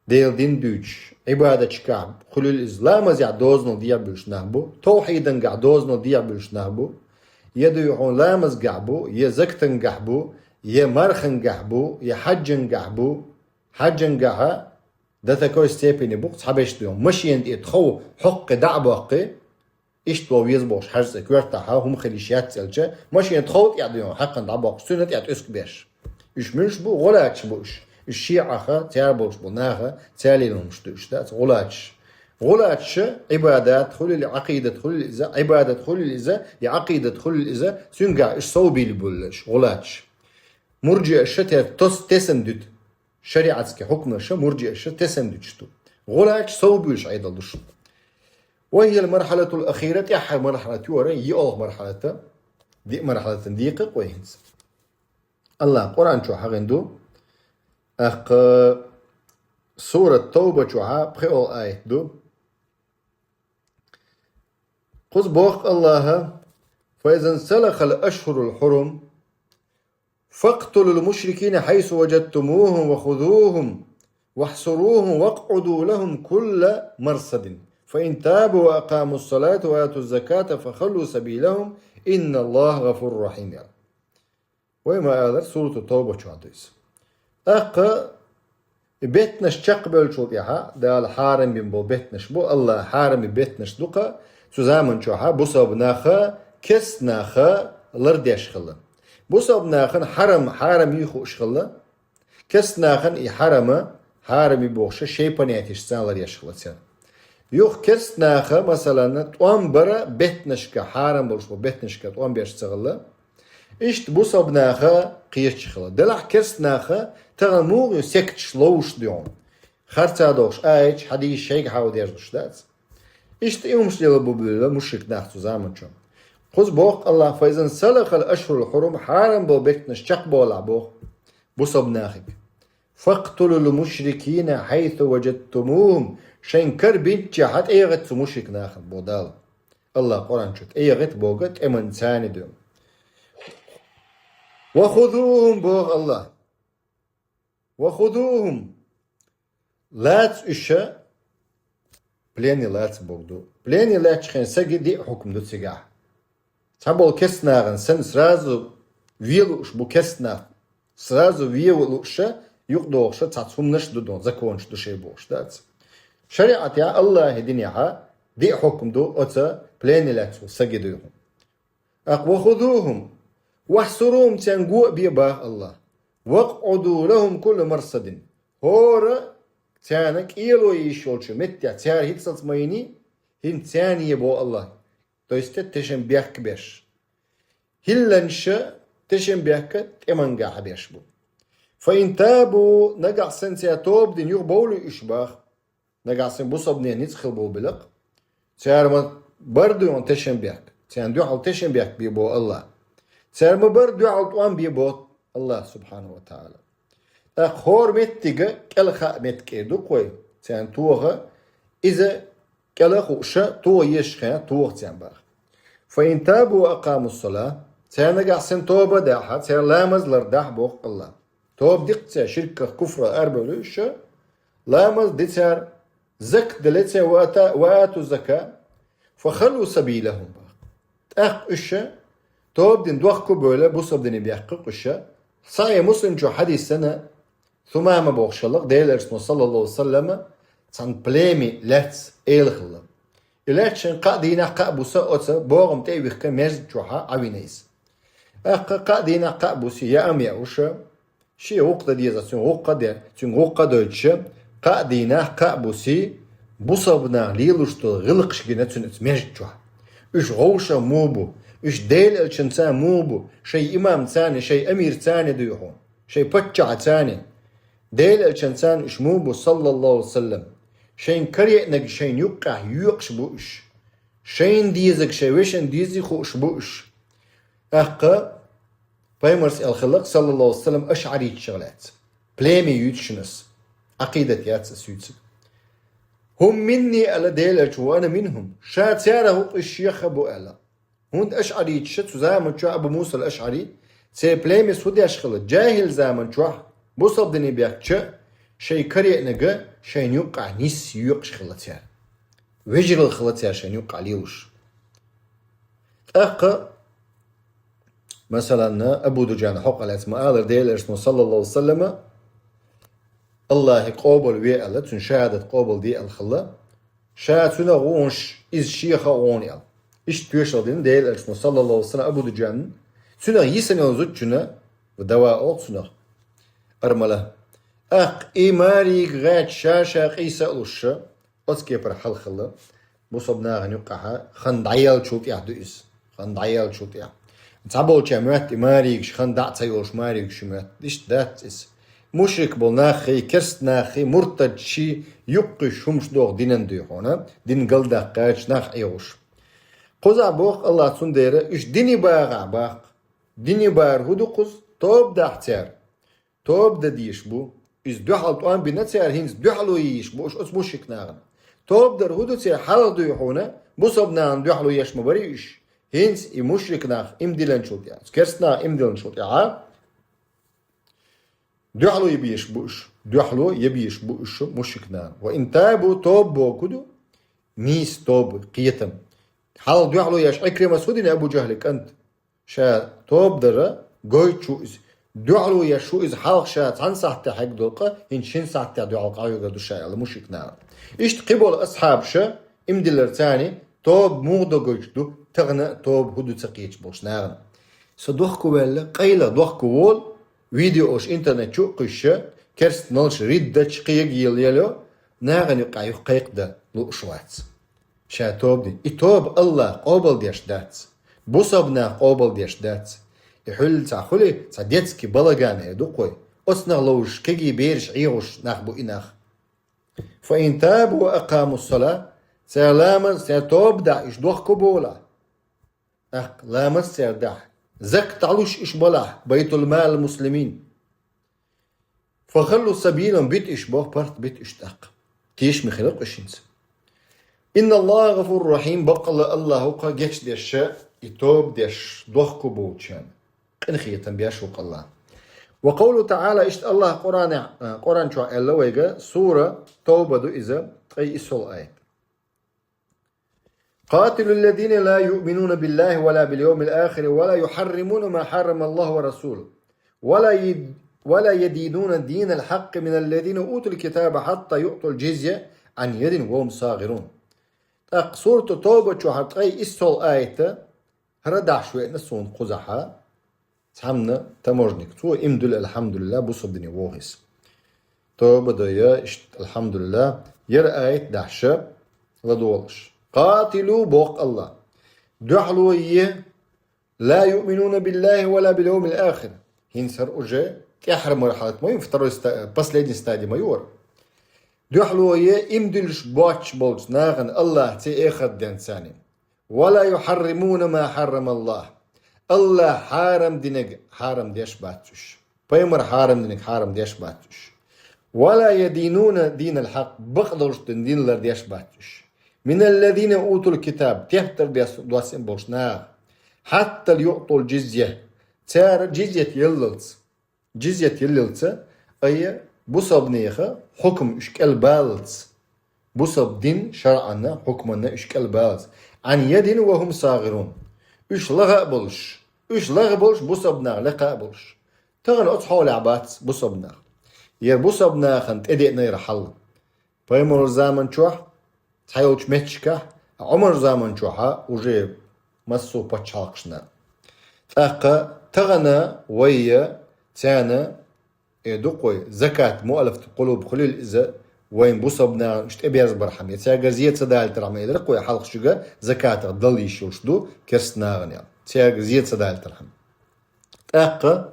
Делан дин дуьйцуш, Ӏибадаташкахь хуьлийла иза, ламазехь дозанал дехьа буьллуш нах бу, тавхьидангахь дозанал дехьа буьллуш нах бу, я дуй хьуна ламазгахь бу, я закатангахь бу, я мархангахь бу, я хьаьжжангахь бу, хьаьжжангахьа до такой степени бу-кх цхьаберш дуй хьуна, машена тӀе тхов хьокхий дӀа а боккхий, Иштта веза бохуш хьажцӀа коьртахьа хӀума хилиш яц аьлча, машина тхов тӀехь дуьйна хьакхана дӀабоккхуш, цуьнан тӀехь тӀуьск беш. Уьш муьлш бу? ГӀулачаш бу уьш. Уьш шиӀаха, цара болуш бу наха, цаьран лелаш долуш ду уьш, дац, гӀулачаш. ГӀулачаша Ӏибадат хуьлийла, Ӏакъидат хуьлийла иза, Ӏибадат хуьлийла иза, я Ӏакъидат хуьлийла иза, цуьнгахь уьш сов бийла болуш, гӀулачаш. Мурджиаша тера тос тесам дуьту. ШариӀатский хьукмаша мурджиаша тесам дуьтуш ду. ГӀулачаш сов буьйлуш Ӏедал ду шуна. وهي المرحلة الأخيرة, тӀаьххьара мархьалат ю хӀара, йоьалгӀа мархьалат, диъ мархьалатана декъа кхо хӀинца. АллахӀа Къуръан чу хьахийна ду, тӀаккха сурат Тавба чохьа пхоьалгӀа аят ду. Кхуза боху АллахӀа: فإذا انسلخ الأشهر الحرم فاقتلوا المشركين حيث وجدتموهم وخذوهم واحصروهم واقعدوا لهم كل مرصد فإن تابوا وأقاموا الصلاة وآتوا الزكاة فخلوا سبيلهم إن الله غفور رحيم. Вай ма-аллара, сурату Тавба чохь ду иза. ТӀаккха и беттанаш чекхбевллачул тӀаьхьа, Дала хьарам бина болу беттанаш бу, АллахӀа хьарам бина беттанаш ду-кха, цу заман чохьа бусалба наха, керста наха лардеш хилла. Бусалба нахана хьарам, хьарам ю хууш хилла, керста нахана и хьарама, хьарам ю бохуша шайн понятешца ларъеш хилла церан. Юха керста наха, масалан, тӀом бара беттанашка, хьарам болуш болу беттанашка тӀом беш ца хилла. Иштта бусалба наха кхеча хилла. Делахь керста наха тахана муха ю секташ ловзуш дуьйна? Харцадохуш аяташ, хьадисаш шайга хьаудеш луш дац. Иштта и хӀумаш лела бу буьлла мушрик нах цу заман чохь. Кхуза боху АллахӀа: فإذا انسلخ الأشهر الحرم, хьарам болу беттанаш чекхболахь боху бусалба нахиг. فاقتلوا المشركين حيث وجدتموهم, шайн кара бинчехьа тӀеягӀа цу мушрик нахана боху Дала. АллахӀа Къуръан чу тӀеягӀа боху тӀеман царна дуьйна. وخذوهم боху АллахӀа. وخذوهم. Лаца уьш, плене лаца боху ду. Плене лаьттачу хенахь саги диъ хьукма ду цигахь. Цхьаболу керста нахана санна сразу ве лууш бу керста нах. Сразу ве лууша, юкъадохуша цхьацца хӀуманаш а ду дуьйна, законаш ду шайн бохуш дац. ШариӀатехь, АллахӀа динехьа диъ хьукма ду оцу плене лаьцначу саги дуьйна. ТӀаккха وخذوهم واحصروهم, царна го а бе боху АллахӀа. واقعدوا لهم كل مرصد. ХӀора царна кӀело йиш йолчу меттехь цара хӀинццалц ма йиний, хӀинца царна е боху АллахӀа. То есть тешнабехк беш. ХӀилланаш тешнабехк тӀемангахь беш бу. فإن تابوا, нагахь санна цара тоба дина юхабовлий уьш боху. Нагахь санна бусалба нах ницкъ хилла болу белахь, цара ма бара дуьйна тешнабехк, царна дуьхьал тешнабехк бе боху АллахӀа. Цара ма бара дуьхьал тӀом бе боху АллахӀа субхьанаху ва таӀала. ТӀаккха хӀора меттига кӀелхаа меттиг ду-кх вай, царна тоха, иза кӀела а хууша, тоха езачу хенахь тоха царна боху. فإن تابوا وأقاموا الصلاة, цара нагахь санна тоба а дахьа, цара ламаз а лардахь боху АллахӀа. Тоба ди-кх цара, ширках, куфрах арабевлла уьш, ламаз а ди цара, закат а дели цара, وآتوا الزكاة فخلوا سبيلهم боху. ТӀаккха уьш тоба дина дохко а бевлла, бусалба дине баьккхи-кх уьш. Сахьихь Муслим чу хьадис санна, Сумама бохуш хилла-кх, Делан Элчано, саллаллаху Ӏалайхи ва саллама, цхьана племя лаьцна эла хилла. И лаьцна шайн кхаа дийнахь, кхаа буса оцу богӀам тӀе а вихка, маьждиг чохьа Ӏавина иза. ТӀаккха кхаа дийнахь, кхаа буси яа ма яуша, шен гӀуллакх дан деза, цуьнга гӀуллакх а де, цуьнга гӀуллакх а дойтуша, кхаа дийнахь, кхаа буси бусалба наха лелош долу гӀиллакхаш гина цуьнан оцу маьждиг чохь. Уьш вовшах муха бу, уьш Делан Элчанца муха бу, шайн имамца, шайн амирца дуй хьуна, шайн паччахьца. Делан Элчанца уьш муха бу, саллаллаху Ӏалайхи ва саллам. Шайн караеанарг шайна юккъехь йоькъуш бу уьш. Шайна дезарг шайн вешан дезий хууш бу уьш. ТӀаккха Пайхамарс аьлла хилла-кх, саллаллаху Ӏалайхи ва саллам, ашӀариташ яхилла лаьцна. Племя юьйцу шуна ас. Ӏакъидат яц ас юьйцург. «Хум минни», аьлла Делан Элчано, «ва ана минхум». Ша царах ву-кх, уьш шех а бу аьлла. ХӀунда ашӀариташа цу заман чохь, Абу Мусал АшӀари, церан племяс хӀун деш хилла, жахӀил заман чохь, бусалба дине баьхкича, шайн караеанарг шайна юккъехь нисса йоькъуш хилла цара. Вежаралла хилла цара шайна юккъехь лелош. ТӀаккха, масалан, Абу Дуджана хьокъехь лаьцна ма аллара, Делан Элчано, саллаллаху Ӏалайхи ва саллама, АллахӀа къобалве аьлла, цуьнан шахӀадат къобалде аьлла хилла. Ша цуьнан гӀонаш, иза шех а гӀона аьлла. Иштта тоьшалла дина Делан элчано, саллаллаху алейхи ва саллям, Абу Дуджана. Цунах йисина йолу зудчунна, дава олу цунах, армала. ТӀаккха и маре гӀерташ ша-ша къийса а луш, оцу кепара хьалхалла, бусалба нахана юккъехь хан дӀаеллачул тӀаьхьа ду иза. Хан дӀаеллачул тӀаьхьа. Цхьаболчара моьтту и маре гӀерташ хан дӀа а ца йолуш маре гӀерташ моьтту. Иштта дац иза. Мушрик болу наххий, керста наххий, муртадший юккъехь хӀумаш доху динан дуьхьа, дин галдаккха гӀерташ нах Ӏехуш. Кхузахь боху Аллах цундела, уьш дине багӀахь баккха. Дине бахар хӀун ду кхуза? Тоба дахь цара. Тоба дан дезаш бу. Иза дуьхьал тӀом бина цара, хӀинца дуьхьало езаш бу уьш оцу мушрик нахана. Тоба дар хӀун ду церан? Хьалха дуй хьуна, бусалба нахана дуьхьало еш ма барий уьш. ХӀинца и мушрик нах иман диллинчул тӀаьхьа, керста нах иман диллинчул тӀаьхьа, дуьхьало ян безаш бу уьш. Дуьхьало ян безаш бу уьш мушрик нахана. Ва ин табу, тоба бохург ду, нийса тоба, кхетам. Хьалха дуьхьало еш Ӏикримас хӀун дина, Абу Джахьлин кӀант? Ша тоба дара гойтуш ву иза. Дуьхьало еш ву иза, хьалха ша цхьана сахьтехь хьегна долу къа, хӀинца шина сахьтехь дуьхьал къахьоьгур ду ша аьлла мушрик нахана. Иштта кхин болу асхьабаша иман диллира, царна тоба муха дан гойтуш ду, тахана а тоба хӀун ду ца кхеташ болчу нахана. Со дохко ваьлла, къайлаха дохко волу, видеош интернет чу а кхуьссуш, керстаналш ридда чу кхега елла елла, нахана юккъехь юха кхайкхадан лууш вац. Ша тоба дина. И тоба Аллах къобалдеш дац. Бусалба нах къобалдеш дац. И хьуьлла цхьа хуьлий, цхьа детский балаган эр ду-кх вай. Оцунах ловзуш, кегий бераш Ӏехуш нах бу и нах. Фа ин табу ва акъаму ссала, цара ламаз, цара тоба дахь, уьш дохко болахь. ТӀаккха ламаз цара дахь, закат дӀалуш уьш балахь, байтул-мал муслимин. Фа халлу сабилахум, бита уьш боху, паргӀат бита уьш тӀаккха. Тешаме хилла-кх уьш хӀинца. Инна Аллаха гӀафур рахьим, баккъалла Аллах ву-кх гечдеш, и тоба деш, дохко болчарна къинхетам беш ву-кх Аллах. Ва къовлу таӀала, иштта Аллах Къуръанехь, Къуръан чохь аьлла вайга, сура Тавба ду иза, ткъе иссалгӀа аят. قاتلوا الذين لا يؤمنون بالله ولا باليوم الآخر ولا يحرمون ما حرم الله ورسوله ولا يد-، ولا يدينون دين الحق من الذين أوتوا الكتاب حتى يعطوا الجزية عن يد وهم صاغرون. ТӀаккха сурату Тавба чохь ткъе иссалгӀа аят, хӀара дахьаш веана суна кхузахь, цхьамма таможник, цо иман дилла, алхьамдулиллахӀ, бусалба дине воху иза. Тоба до я, иштта, алхьамдулиллахӀ, яра аят дахьаш, ладогӀалаш. Къатилу, боху Аллах. Дуьхьало е, ла юъминуна биллахи ва ла бил йовмил ахир. ХӀинца хӀара уже тӀаьххьара мархьалат ма ю, второй ста-, последний стадия ма ю хӀара. Дуьхьало е, иман диллуш боцуш болчу нахана Аллах ци эхарт денца царна. «Ва ла юхьарримуна ма хьаррамаллах». Аллах хьарам динарг хьарам деш бац уьш. Пайхамар хьарам динарг хьарам деш бац уьш. «Ва ла ядинуна динал хьакъ», бакъдолчу дин лардеш бац уьш. «Миналлазина утул китаб», тептар дос-, доссийна болчу наха. «Хьатта юътул джизья». Цара джизьят еллалц. Джизьят еллалца, айя, бусалбанеха хьукм уьш кӀелбаллалц. Бусалба дин, шарӀанна, хьукманна уьш кӀелбаллалц. «Ан ядин ва хум сагӀирун». Уьш лаха а болуш, уьш лаха а болуш, бусалба нах лекха а болуш. Тахана оцу хьолехь бац бусалба нах. Яра бусалба нахана тӀедеъна яра хьал. Пайхамаран заман чохь, цхьайолчу меттигашкахь, Ӏумаран заман чохьа уже массо а пачхьалкхашна. ТӀаккха тахана вайя царна, э, дукха вай, закат муаллафат къулуб хуьлийла иза, вайн бусалба нахана уьш тӀеберзабархьама, я цаьрга зе ца далийтархьама, элира кхо хьалха шуьга закатах дала йиш йолуш ду керста нахана, цаьрга зе ца далийтархьама. ТӀаккха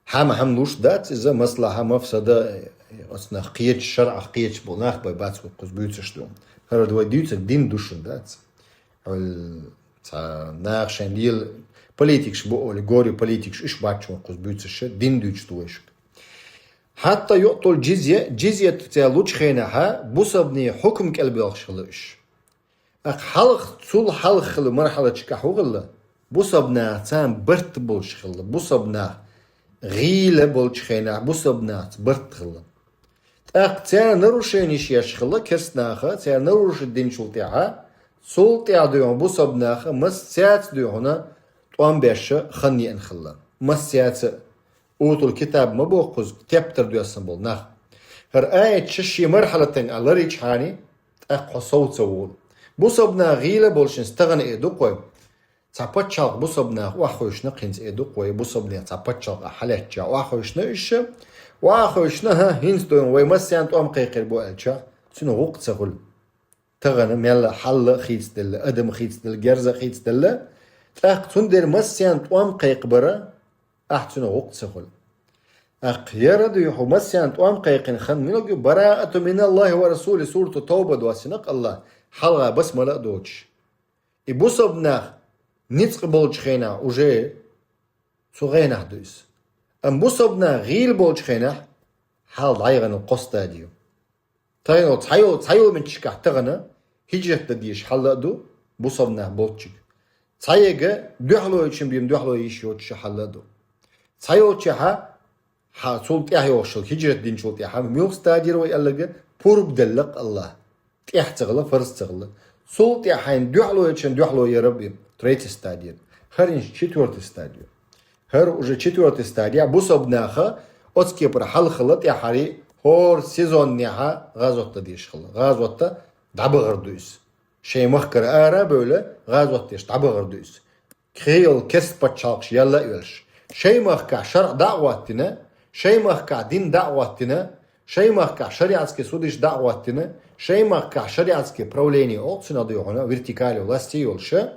хьама-хьама луш дац иза, маслахьа, мафсада, оцу нах кхеча, шарӀах кхеча болу нах бай бац вай кхуза буьйцуш ду. ХӀара вай дуьйцург дин ду шуна дац. Хьол цхьа наха шайн лела политикаш бу олий, горе политикаш уьш бац вай кхуза буьйцуш, дин дуьйцуш ду вай шуьга. «Хьатта юътул джизья», джизьят цара лучу хенахьа, бусалбане хьукм кӀелбелхаш хилла уьш. ТӀаккха хьалха, цул хьалха хилла мархьалаташкахь хӀун хилла? Бусалба нах царна барт болуш хилла. Бусалба нах гӀийла болчу хенахь бусалба нахаца барт хилла. ТӀаккха церан нарушенеш еш хилла керста наха, церан нарушить динчул тӀаьхьа, цул тӀаьхьа дуьйхьун бусалба наха, мас цаьрца дуьйхьуна тӀом беш хан еана хилла. Мас цаьрца утул китаб ма боху кхуза, тептар доьссан болу нах. ХӀара аят ша шен мархьалатан а ларийчхьана, тӀаккха хьо сов ца волу. Бусалба нах гӀийла болчу хенахь тахана э ду-кх вай. Цхьа пачхьалкх бусалба нах охьахевшина хӀинца э ду-кх вай, бусалба нехан цхьа пачхьалкх ахь хьалаьцча охьахевшина уьш. Охьахевшина, хӀа, хӀинца дуьйна вай массарна тӀом кхайкхийр бу аьлча, цуьнан гӀуллакх ца хуьлу. Тахана мел хьал а хийцаделла, адам а хийцаделла, герз а хийцаделла, тӀаккха цундела массарна тӀом кхайкхабар, ахь цуьнан гӀуллакх ца хуьлу. ТӀаккха яра дуй хьуна массарна тӀом кхайкхина хан мила ю, бараату миналлахӀи ва расулихӀи, сурату Тавба доссина-кх АллахӀа, хьалха басмала а доцуш. И бусалба нах ницкъ болчу хенахь уже цу гӀенах ду иза. Амма бусалба нах гӀийла болчу хенахь хьал дӀайгӀанал кхо стади ю. Тахана цхьайолу, цхьайолу меттигашкахь тахана хӀижрат дан дезаш хьал а ду бусалба нах болччуьнга. Цхьаерга дуьхьало йича бен дуьхьало йиш йоцуш хьал а ду. Цхьайолчехьа, хьан цул тӀаьхьа йогӀуш йолу хӀижрат динчул тӀаьхьа муьлха стади яра вай аьлларг, пурба делла-кх АллахӀа. ТӀаьхьа ца хилла, фарз ца хилла. Цул тӀаьхьа хьайна дуьхьало йича дуьхьало яра бен, третий стади яра. ХӀара хӀинца четвёртый стади ю. ХӀара уже четвёртый стадия, бусалба наха оцу кепара хьалхала тӀаьхьарий хӀора сезонехьа гӀазот дан дезаш хилла. ГӀазот дан дӀабахар ду иза. Шайн махкара ара а бевлла, гӀазот деш дӀабахар ду иза. Кхел керста пачхьалкхаш ял а йолуш. Шайн махкахь шарӀ дӀа а хӀоттийна, шайн махкахь дин дӀа а хӀоттийна, шайн махкахь шариатский судаш дӀа а хӀоттийна, шайн махкахь шариатский правление олу цунах дуй хьуна, вертикали власти йолуша,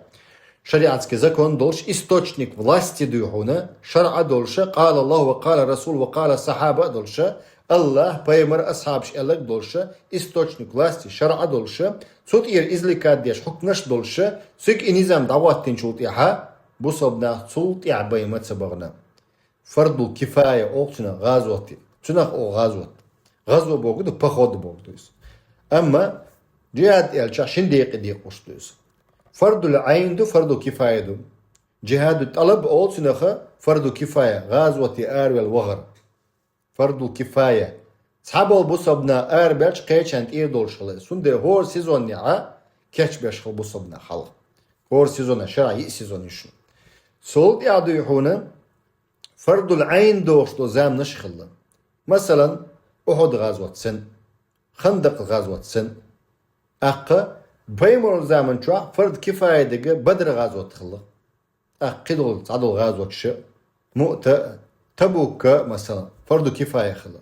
шариатский закон долуш, источник власти дуй хьуна, шарӀ а долуша, къала АллахӀ ва къала Расул ва къала сахьаба а долуша, АллахӀ, пайхамар, асхьабаш аьлларг долуша, источник власти, шарӀ а долуша, цу тӀера извлекать деш хьукмаш а долуша, цига и низам дӀахӀоттийначул тӀаьхьа, бусалба нах цул тӀаьхьа байма ца бахана. Фардул кифая олу цунах гӀазоте. Цунах олу гӀазот. ГӀазо бохург ду, поход бохург ду иза. Амма джихад аьлча шина декъе декъуш ду иза. Фардул Ӏайн ду, фардул кифая ду. Джихаду тӀалаб олу цунаха фардул кифая, гӀазоте араваьлла вахар. Фардул кифая. Цхьаболу бусалба нах арабаьлча кхечарна тӀера долуш хилла. Цундела хӀора сезонехьа кечбеш хилла бусалба нах хьалха. ХӀора сезонехь, шарахь йиъ сезон ю шуна. Цул тӀаьхьа дуй хьуна, фардул Ӏайн дохуш долу заманаш а хилла. Масалан, Ухьуд гӀазот санна, Хандакъ гӀазот санна. ТӀаккха пайхамаран заман чохь фард кифая дерг Бадр гӀазот хилла. ТӀаккха кхидолу цхьадолу гӀазоташ а, Муъта, Табука, масалан, фарду кифая хилла.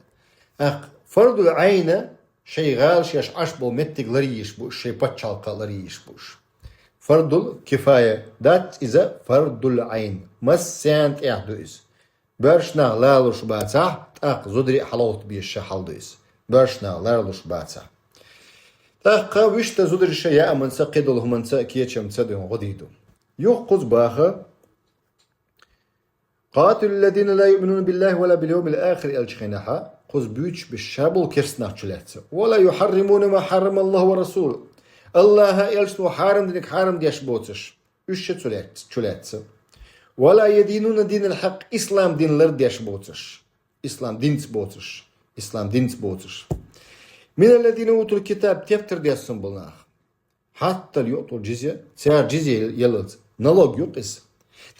ТӀаккха фардул Ӏайн шайн гӀала шаьш Ӏаш болу меттиг ларйийш бу уьш, шайн пачхьалкх ларйийш бу уьш. Фардул кифая дац иза, фардул Ӏайн. Массарна тӀехь ду иза. Боьрша нах лоруш бацахь, тӀаккха зударий а хьалгӀовтта безаш хьал ду иза. Боьрша нах лоруш бацахь. ТӀаккха вуьшта зударша яаманца, кхидолу хӀуманца, кечамца дуьйна гӀо дийр ду. Юха кхуза баха: «Къатилу ллазина ла юъминуна биллахи ва ла бил йовмил ахир», аьллачу хенахьа, кхуза буьйцуш беш ша болу керста нах чулаьцна. «Ва ла юхьарримуна ма хьаррама Аллаху ва расулу». АллахӀа а, элчано хьарам динарг хьарам деш боцуш. Уьш а чулаьцна, чулаьцна. «Ва ла ядинуна динал хьакъ», ислам дин лардеш боцуш. Ислам динца боцуш. Ислам динца боцуш. «Мина ллазина утул китаб», тептар деш болу нах. «Хьатта ла юътул джизья», цара джизья яллалц. Налог ю-кх иза.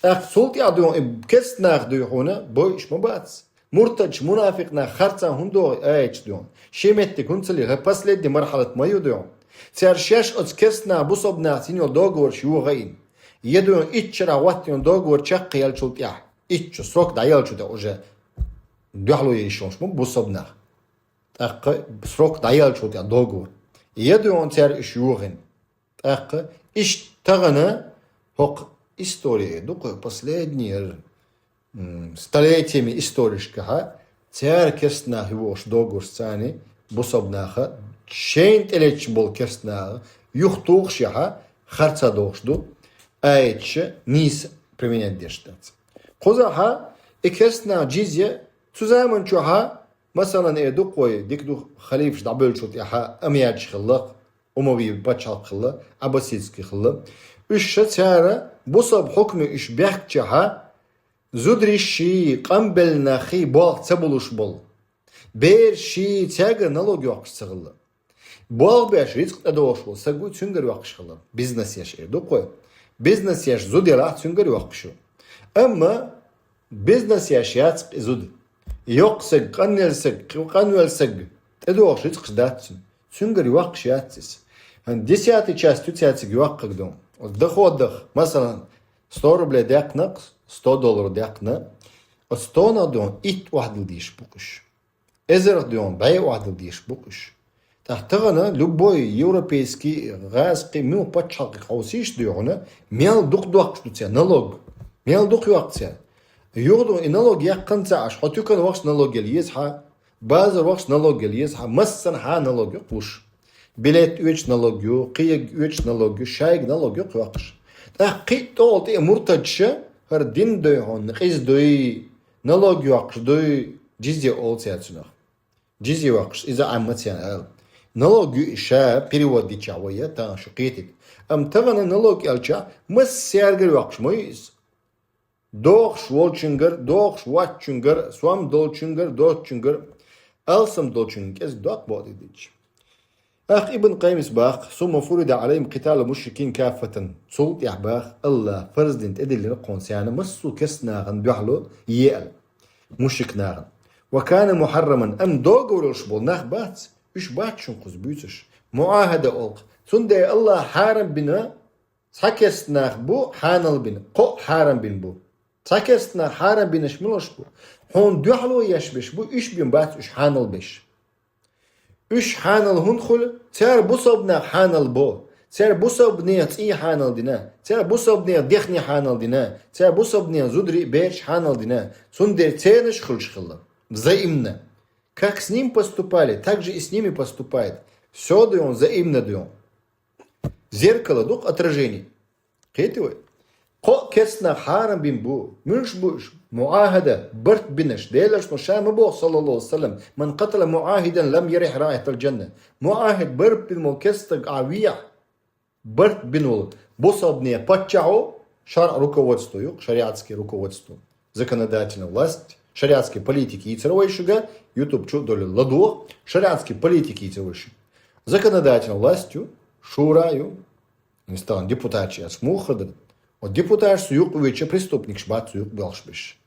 ТӀаккха цул тӀаьхьа дуьйна и керста нах дуй хьуна, бойуш ма бац. Муртадаш, мунафикъ нах харцахь хӀунда догӀу аьлча дуьйна? Шен меттиг хӀунда ца лира, хӀара последний мархьалат ма ю дуьйна. Цара шаьш оцу керста наха бусалба нахаца йина йолу договорш йохийна. Я дуьйна итт шарахь хӀоттийна договор чекхъеллачул тӀаьхьа. Итт шо срок дӀаеллачул тӀаьхьа уже дуьхьало йиш йолуш ма бу бусалба нах. ТӀаккха срок дӀаеллачул тӀаьхьа договор. Я дуьйна цара уьш йохийна. ТӀаккха иштта тахана хӀокху история ду-кх, последний, м, столетиями историшкахьа, цара керста нах йохуш договорш царна бусалба наха, шайна тӀелеташ болу керста наха юхатухуш яхьа, харца дохуш ду, аяташа нийса применять деш дац. Кхузахьа и керста нах джизья цу заман чохьа, масалан, э ду-кх вай, дика ду, халифаш дӀабевллачул тӀаьхьа Омейядаш хилла-кх, Умавий пачхьалкх хилла, Аббасидский хилла. Уьш ша цара бусалба хьукме уьш бехкачахьа, зударшший, къанбелла наххий болх ца булуш болу. Берашший цаьргара налог йоккхуш ца хилла. Болх беш рицкъ тӀедогӀуш волу саг ву, цуьнгара йоккхуш хилла. Бизнес еш эр ду-кх вай. Бизнес еш зуда елахь, цуьнгара йоккхуш ю. Амма бизнес еш яц-кх и зуда. Йоккха саг, къанъелла саг, къанвелла саг, тӀедогӀуш рицкъаш дац цуьнан. Цуьнгара йоккхуш яц иза. ХӀана десятый часть ю цаьрцига йоккхаг ду. Оцу доходах, масалан, сто рублей даьккхина, сто доллар даьккхина, оцу стонах ду итт охьадала дезаш бу уьш. Эзарах ду бӀе охьадала дезаш бу уьш. ТӀаккха тахана любой европейский, гӀазкхи, муьлха пачхьалкхе хьовсийша ду хьуна, мел дукха доккхуш ду церан налог. Мел дукха йоккху церан. Юха ду и налог яьккхина ца Ӏаш, хьо туькана вахча налог яла еза хьа, базар вахча налог яла еза хьа, массанхьа налог йоккхуш. Билет оьцуш налог ю, кхиерг оьцуш налог ю, шайга налог йоккхуш. ТӀаккха кхин а тӀехула тӀе муртадаш, хӀара дин дуй хьуна, къиза дуй, налог йоккхуш дуй, джизья олу церан цунах. Джизья йоккхуш, иза Ӏамма церан ала. Налог ю и ша перевод дича вай, тахана шу кхетийта. Амма тахана налог аьлча, массаьргара йоккхуш ма ю иза. Дохуш волчуьнгара, дохуш воцчуьнгара, сом долчуьнгара, доцучуьнгара, алсам долчуьнгара кӀезиг доккха боху дийцича. ТӀаккха Ибн Къаййима боху: «Сумма фурида Ӏалайхим къиталул мушрикин каффатан». Цул тӀаьхьа боху, Аллаха фарз дина тӀедиллина кхунна царна массо а керста нахана дуьхьало еана, мушрик нахана. «Ва кана мухьарраман», амма договор йолуш болу нах бац, уьш бац шуна кхуза буьйцуш. МуӀахьада олу-кх. Цундела Аллаха хьарам бина, цхьа керста нах бу хьанал бина, кхоъ хьарам бина бу. Цхьа керста нах хьарам бинарш муьлш бу? Хьуна дуьхьало еш берш бу, уьш бина бац уьш хьанал берш. Уьш хьанал хӀунда хуьлу? Цара бусалба нах хьанал бо. Цара бусалба нехан цӀий хьанал дина. Цара бусалба нехан дехне хьанал дина. Цара бусалба нехан зударий а, бераш хьанал дина. Цундела церан уьш хуьлуш хилла. Взаимно. Как с ним поступали, так же и с ними поступает. Всё даён, взаимно даён. Зеркало ду-кх, отражение. Кхетий вай? Кхоъ керста нах хьарам бина бу. Муьлш бу уьш? МуӀахьада, барт бинарш. Делан Элчано ма боху, саллаллаху Ӏалайхи ва саллам: «Ман къатала муӀахьидан лам ярихь раихьатал джанна». МуӀахьид барт бина волу керста стаг Ӏа вехь, барт бина волу бусалба нехан паччахьо, шарӀ руководство ю-кх, шариатский руководство, законодательная власть, шариатский политика йийцар вай шуьга, YouTube чу а долуш ладогӀа, шариатский политика йийцар вай шуьга. Законодательная власть ю, шура ю, Мистаган депутаташ яц муха хир дара? Оцу депутаташца юкъа вуьйча преступникаш бац цу юкъа боьлхуш берш.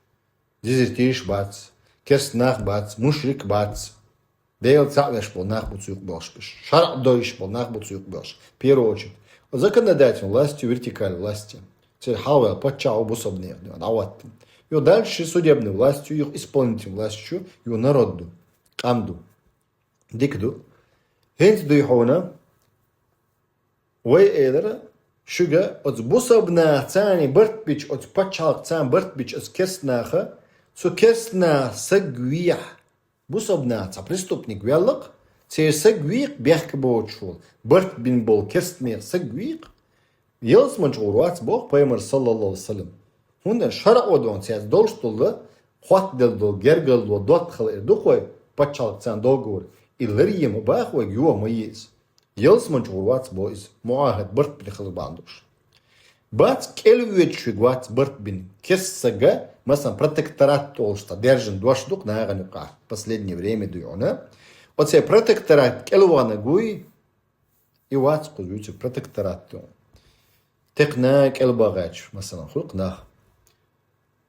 Дезертираш бац, керста нах бац, мушрик бац. Дела цхьаъ веш болу нах бу цу юкъа боьлхуш берш. ШарӀ доуьйш болу нах бу цу юкъа боьлхуш. В первую очередь. Законодательная власть, вертикаль власти. Церан хьалаваьлла паччахь ву, бусалба нехан дӀахӀоттийна. Юха дальше судебная власть ю, юха исполнительная власть ю, юха народ ду. Къам ду. Дика ду. ХӀинца дуй хьуна, вай элира, шуьга оцу бусалба нахаца барт бича, оцу пачхьалкхаца барт бича оцу керста наха, цу керста наха саг вехь, бусалба нахаца преступник ваьлла-кх, церан саг вийкх бехк боцуш волу, барт бина болу керста нехан саг вийкх, ялсамани чу гӀур вац боху пайхамар, саллаллаху Ӏалайхи ва саллам. ХӀунда шарӀо дон цаьрца долуш долу, хоттаделла долу гергарло, доттагӀалла эр ду-кх вай, пачхьалкхаца договор. И ларъе ма боху вайга, йо ма еза. Ялсамани чу гӀур вац боху иза, муӀахьад барт бина хилар бахьана долуш. Бац, кӀел воьдуш верг вац барт бина. Керста сага, масалан, протекторат олуш цхьа даьржина дош ду-кх нахана юкъахь, последнее время дуй хьуна. Оцу протекторат кӀел ваханарг вуй, и вац кхуза вуьйцург, протекторат ду. Текхна кӀел бахача, масалан, хуьлу-кх нах.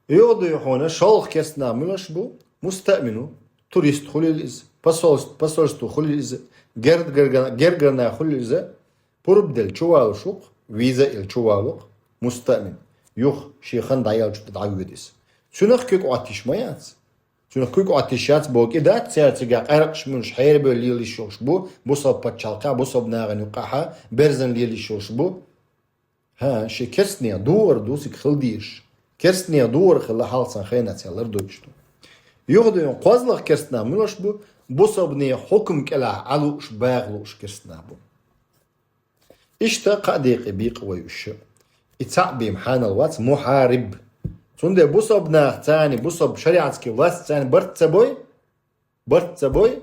Юха дуй хьуна, шолгӀа керста нах муьлш бу? Мустаъмин ву, турист хуьлийла иза, посольств-, посольство хуьлийла иза, гергарна-, гергарна хуьлийла иза, пурба делла чувалуш ву-кх, виза а елла чувалу-кх, мустаъмин. Юха шен хан дӀаяьлча дӀавоьду иза. Цуьнах куьг Ӏоттийш ма яц. Цуьнах куьг Ӏоттийш яц боху кӀи дац, цара цигахь къаьркъаш муьлш, хьерабевлла лелийш йолуш бу, бусалба пачхьалкхехь, бусалба нахана юккъехь, берзан лелийш йолуш бу. ХӀан, шен керста нехан духар ду цига хила дезаш. Керста нехан духар хилла хьалха цхьана хенахь цара лардойтуш ду. Юха дуй хьуна, кхозлагӀа керста нах муьлш бу? Бусалба нехан хьукам кӀелахь Ӏа лууш, баха лууш керста нах бу. Иштта кхаа декъе бийкъа вай уьш. И цхьаъ бен хьанал вац, мухьариб. Цундела бусалба нахаца, бусалба шариатский властьца барт ца бой, барт ца бой,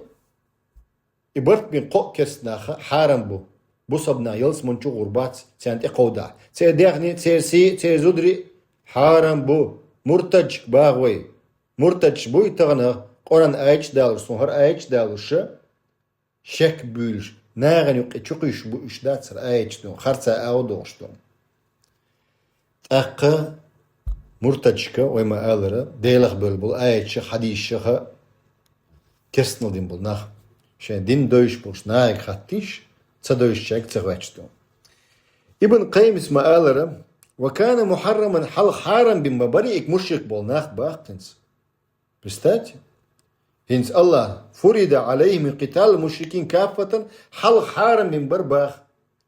и барт бина кхоъ керста нах хьарам бу. Бусалба нах ялсамани чу гӀур бац царна тӀекховдахь. Церан даьхни, церан сий, церан зударий хьарам бу. Муртадшка баха вай. Муртадш буй тахана Къуръан аяташ далуш, суна хӀара аяташ далуш, шек буьйлуш, нахана юккъе чукхуьйсуш бу уьш, дац хӀара аяташ ду, харца ала дохуш ду. ТӀаккха муртадшка, вай ма-аллара, Делах бевлла болу аяташах, хьадисашах керстанал дина болу нах. Шайн дин доуьйш болуш нахе хаттийша, ца дойшачаьрга ца гӀоьтташ ду. Ибн Къаййима ма аллара: «Ва кана мухьарраман», хьалха хьарам бина ма барий, и мушрик бола нах баккхинца. Представьте. ХӀинца Аллах: «Фурида алейхим къитал мушрикин каффатан», хьалха хьарам бина бар баха.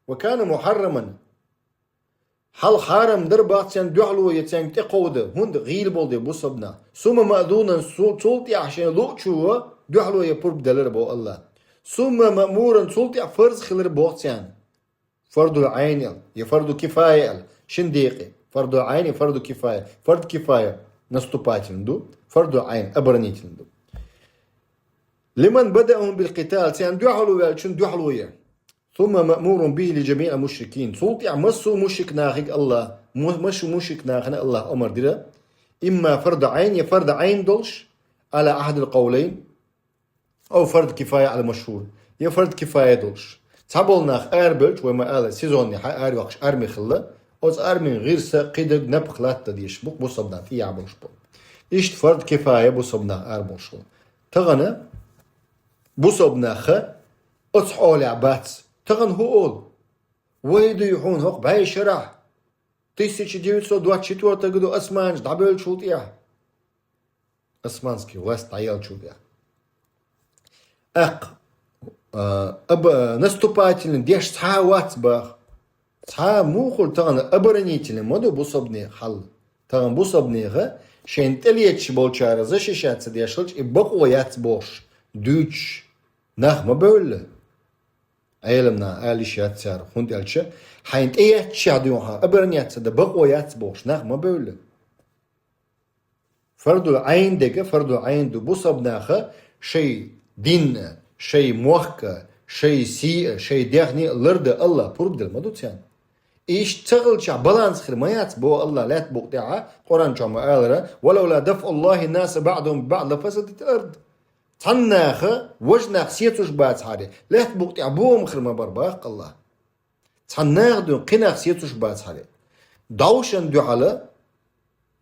«Ва кана мухьарраман». Хьалха хьарам дар баха царна дуьхьало ян, царна тӀекховда, хӀунда гӀийла бола де бусалба нах. «Сумма маъзунан», цул, цул тӀехьа шайн луъчо дуьхьало ян пурба делар бо Аллах. «Сумма маъмуран», цул тӀехьа фарз хилар бо царна. Фарду Ӏайн аьлла, я фарду кифая аьлла, шин декъе. Фарду Ӏайн, я фарду кифая. Фарду кифая наступательный ду, фарду Ӏайн оборонительный ду. «Лиман бадаахум бил къитал», царна дуьхьало ваьллачун дуьхьало ян. «Сумма маъмурун бихи ли джамиъ мушрикин». Цул тӀехьа массо а мушрик нахага Аллах, ма-, массо а мушрик нахана Аллах амар дира. Имма фарду Ӏайн, я фарду Ӏайн долаш, ала ахьадил къавлайн, ау фард кифая ал-машхур. Я фард кифая долаш. Цхьабола нах арабевлча, вай ма аллара, сезонный хьа аравоаккхаш арми хилла, оцу армин гӀирса, кхидерг напха латта дезаш бу-кх бусалба нах, тӀехьа болуш бу. Иштта фард кифая бусалба нах араболуш бу. Тахана бусалба нах оцу хьолехь бац. Тахана хӀун олу? Вай дуй хьуна хӀокху бӀешарахь, тысяча девятьсот двадцать четвёртого году османаш дӀабевллачул тӀехьа. Османский власть дӀаеллачул тӀехьа. ТӀаккха, а, аба-, наступательный деш цхьа а вац баха. Цхьа а муха хуьлу, тахана оборонительный ма ду бусалбанех хьал. Тахана бусалбанеха шайна тӀелеташ болчара защищаться деш хилча, и бакъо яц бохуш, дуьйцуш нах ма бевлла. Ӏеламнаха ала йиш яц цара, хӀунда аьлча хьайна тӀееттачехь дуьйна хьан обороняться дан бакъо яц бохуш нах ма бевлла. Фарду Ӏайн дерг, фарду Ӏайн ду бусалба наха шайн дин а, шайн мохк а, шайн сий а, шайн даьхни а лардан Аллах пурба делла ма ду царна. Иштта ца хилчахь баланс хир ма яц боху Аллах лаьтта букъа тӀехьа, Къуръан чохь ма аллара: «Валавла дафӀуллахи ннаса баъдахум бибаъд лафасадатил ард». Цхьана наха важа нах сецуш бацахьара, лаьтта букъа тӀехь бохам хир ма бара боху Аллах. Цхьана наха дуьйна кхин нах сецуш бацахьара. ДӀовшан дуьхьала,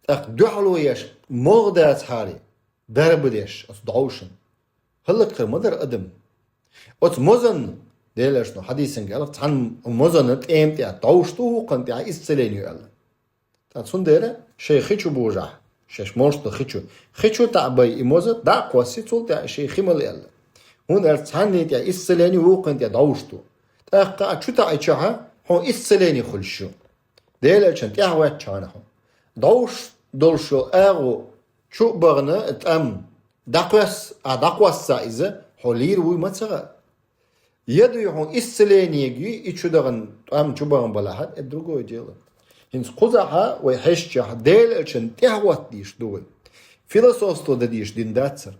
тӀаккха дуьхьало еш могӀа дацахьара, дарба деш оцу дӀовшан. ХӀаллакьхир ма дара адам. Оцу мозанна, Делан Элчано хьадисанга аьлла, цхьана мозанна тӀема тӀехь дӀовш ду, вукхунна тӀехь исцеление ю аьлла. Ткъа цундела шайн хи чу божахь, шаьш молуш долу хи чу. Хи чу таӀа бай и моза, дӀа а кхосси, цул тӀаьхьа шайн хи мала аьлла. ХӀунда аьлча цхьанний тӀехь исцеление, вукхунна тӀехь дӀовш ду. ТӀаккха а чу таӀийчахьа, хьуна исцеление хуьлуш ю. Делан Элчанна тӀаьхьа ваьттахьана хьо. ДӀовш долуш йолу агӀо чу а бахана тӀам дӀакхосса, а дӀакхосса иза, хьо лийр вуй ма ца хаьа. Я дуй хьуна исцелениега юй и чу дахана тӀам чу бахана балахьара, это другое дело. ХӀинца кхузахьа вай хьаьжчахь Делан Элчанна тӀаьхьа хӀотта дийш ду вай. Философство дан дийш дин дацара.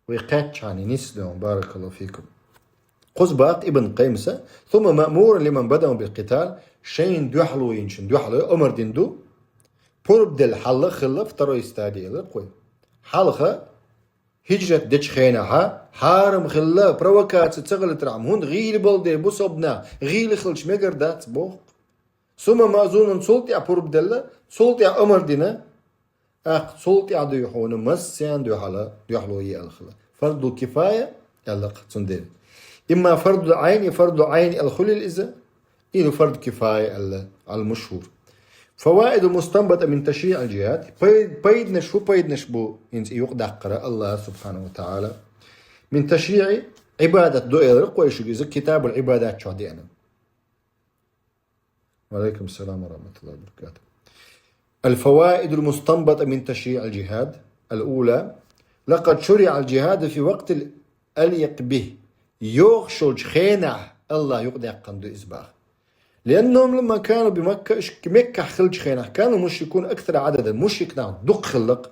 Вай кхаьччахьана нисдоьгӀна, баракаллаху фикум. Кхуза баккха Ибн Къаййимас: «Сумма маъмурун лиман бадаахум бил къитал», шайна дуьхьало йинчун дуьхьало амар дина ду, пурба делла хьалха хилла второй стадия элира кхуй. Хьалха хӀиджрат дечу хенахьа хьарам хилла, провокаци ца хилийтархьама, хӀунда гӀийла болу дела бусалба нах гӀийла хилча мегар дац боху. Сумма маъзунун, цул тӀаьхьа пурба делла, цул тӀаьхьа амар дина, тӀаккха цул тӀаьхьа дуй хьуна массарна дуьхьала, дуьхьало е аьлла хилла. Фарду кифая аьлла-кх цундела. Имма фарду Ӏайн, фарду Ӏайн аьлла хуьлийла иза, или фарду кифая аьлла, ал-машхур. Фаваиду мустанбата мин ташриъил джихад. Пай-, пайданаш, хӀун пайданаш бу хӀинца и юкъадаккхара Аллах субхьанаху ва таӀала? Мин ташриъи, Ӏибадат ду элира кхуй шуьга иза, китабул Ӏибадат чохь деана. Ва алейкум салам ва рахматуллахи ва баракатух. Аль-фаваидул мустанбата мин ташриъил джихад. Аль-ула. Лакъад шуриъал джихаду фи вакътил аликъ бихи. ЙогӀуш йолчу хенахь Аллах юкъадаьккхина ду иза баха. Лианнахум ламма кану би Макка, уьш Меккахь хилчу хенахь, канал мушрикун аксара Ӏададан, мушрик нах дукха хилла-кх.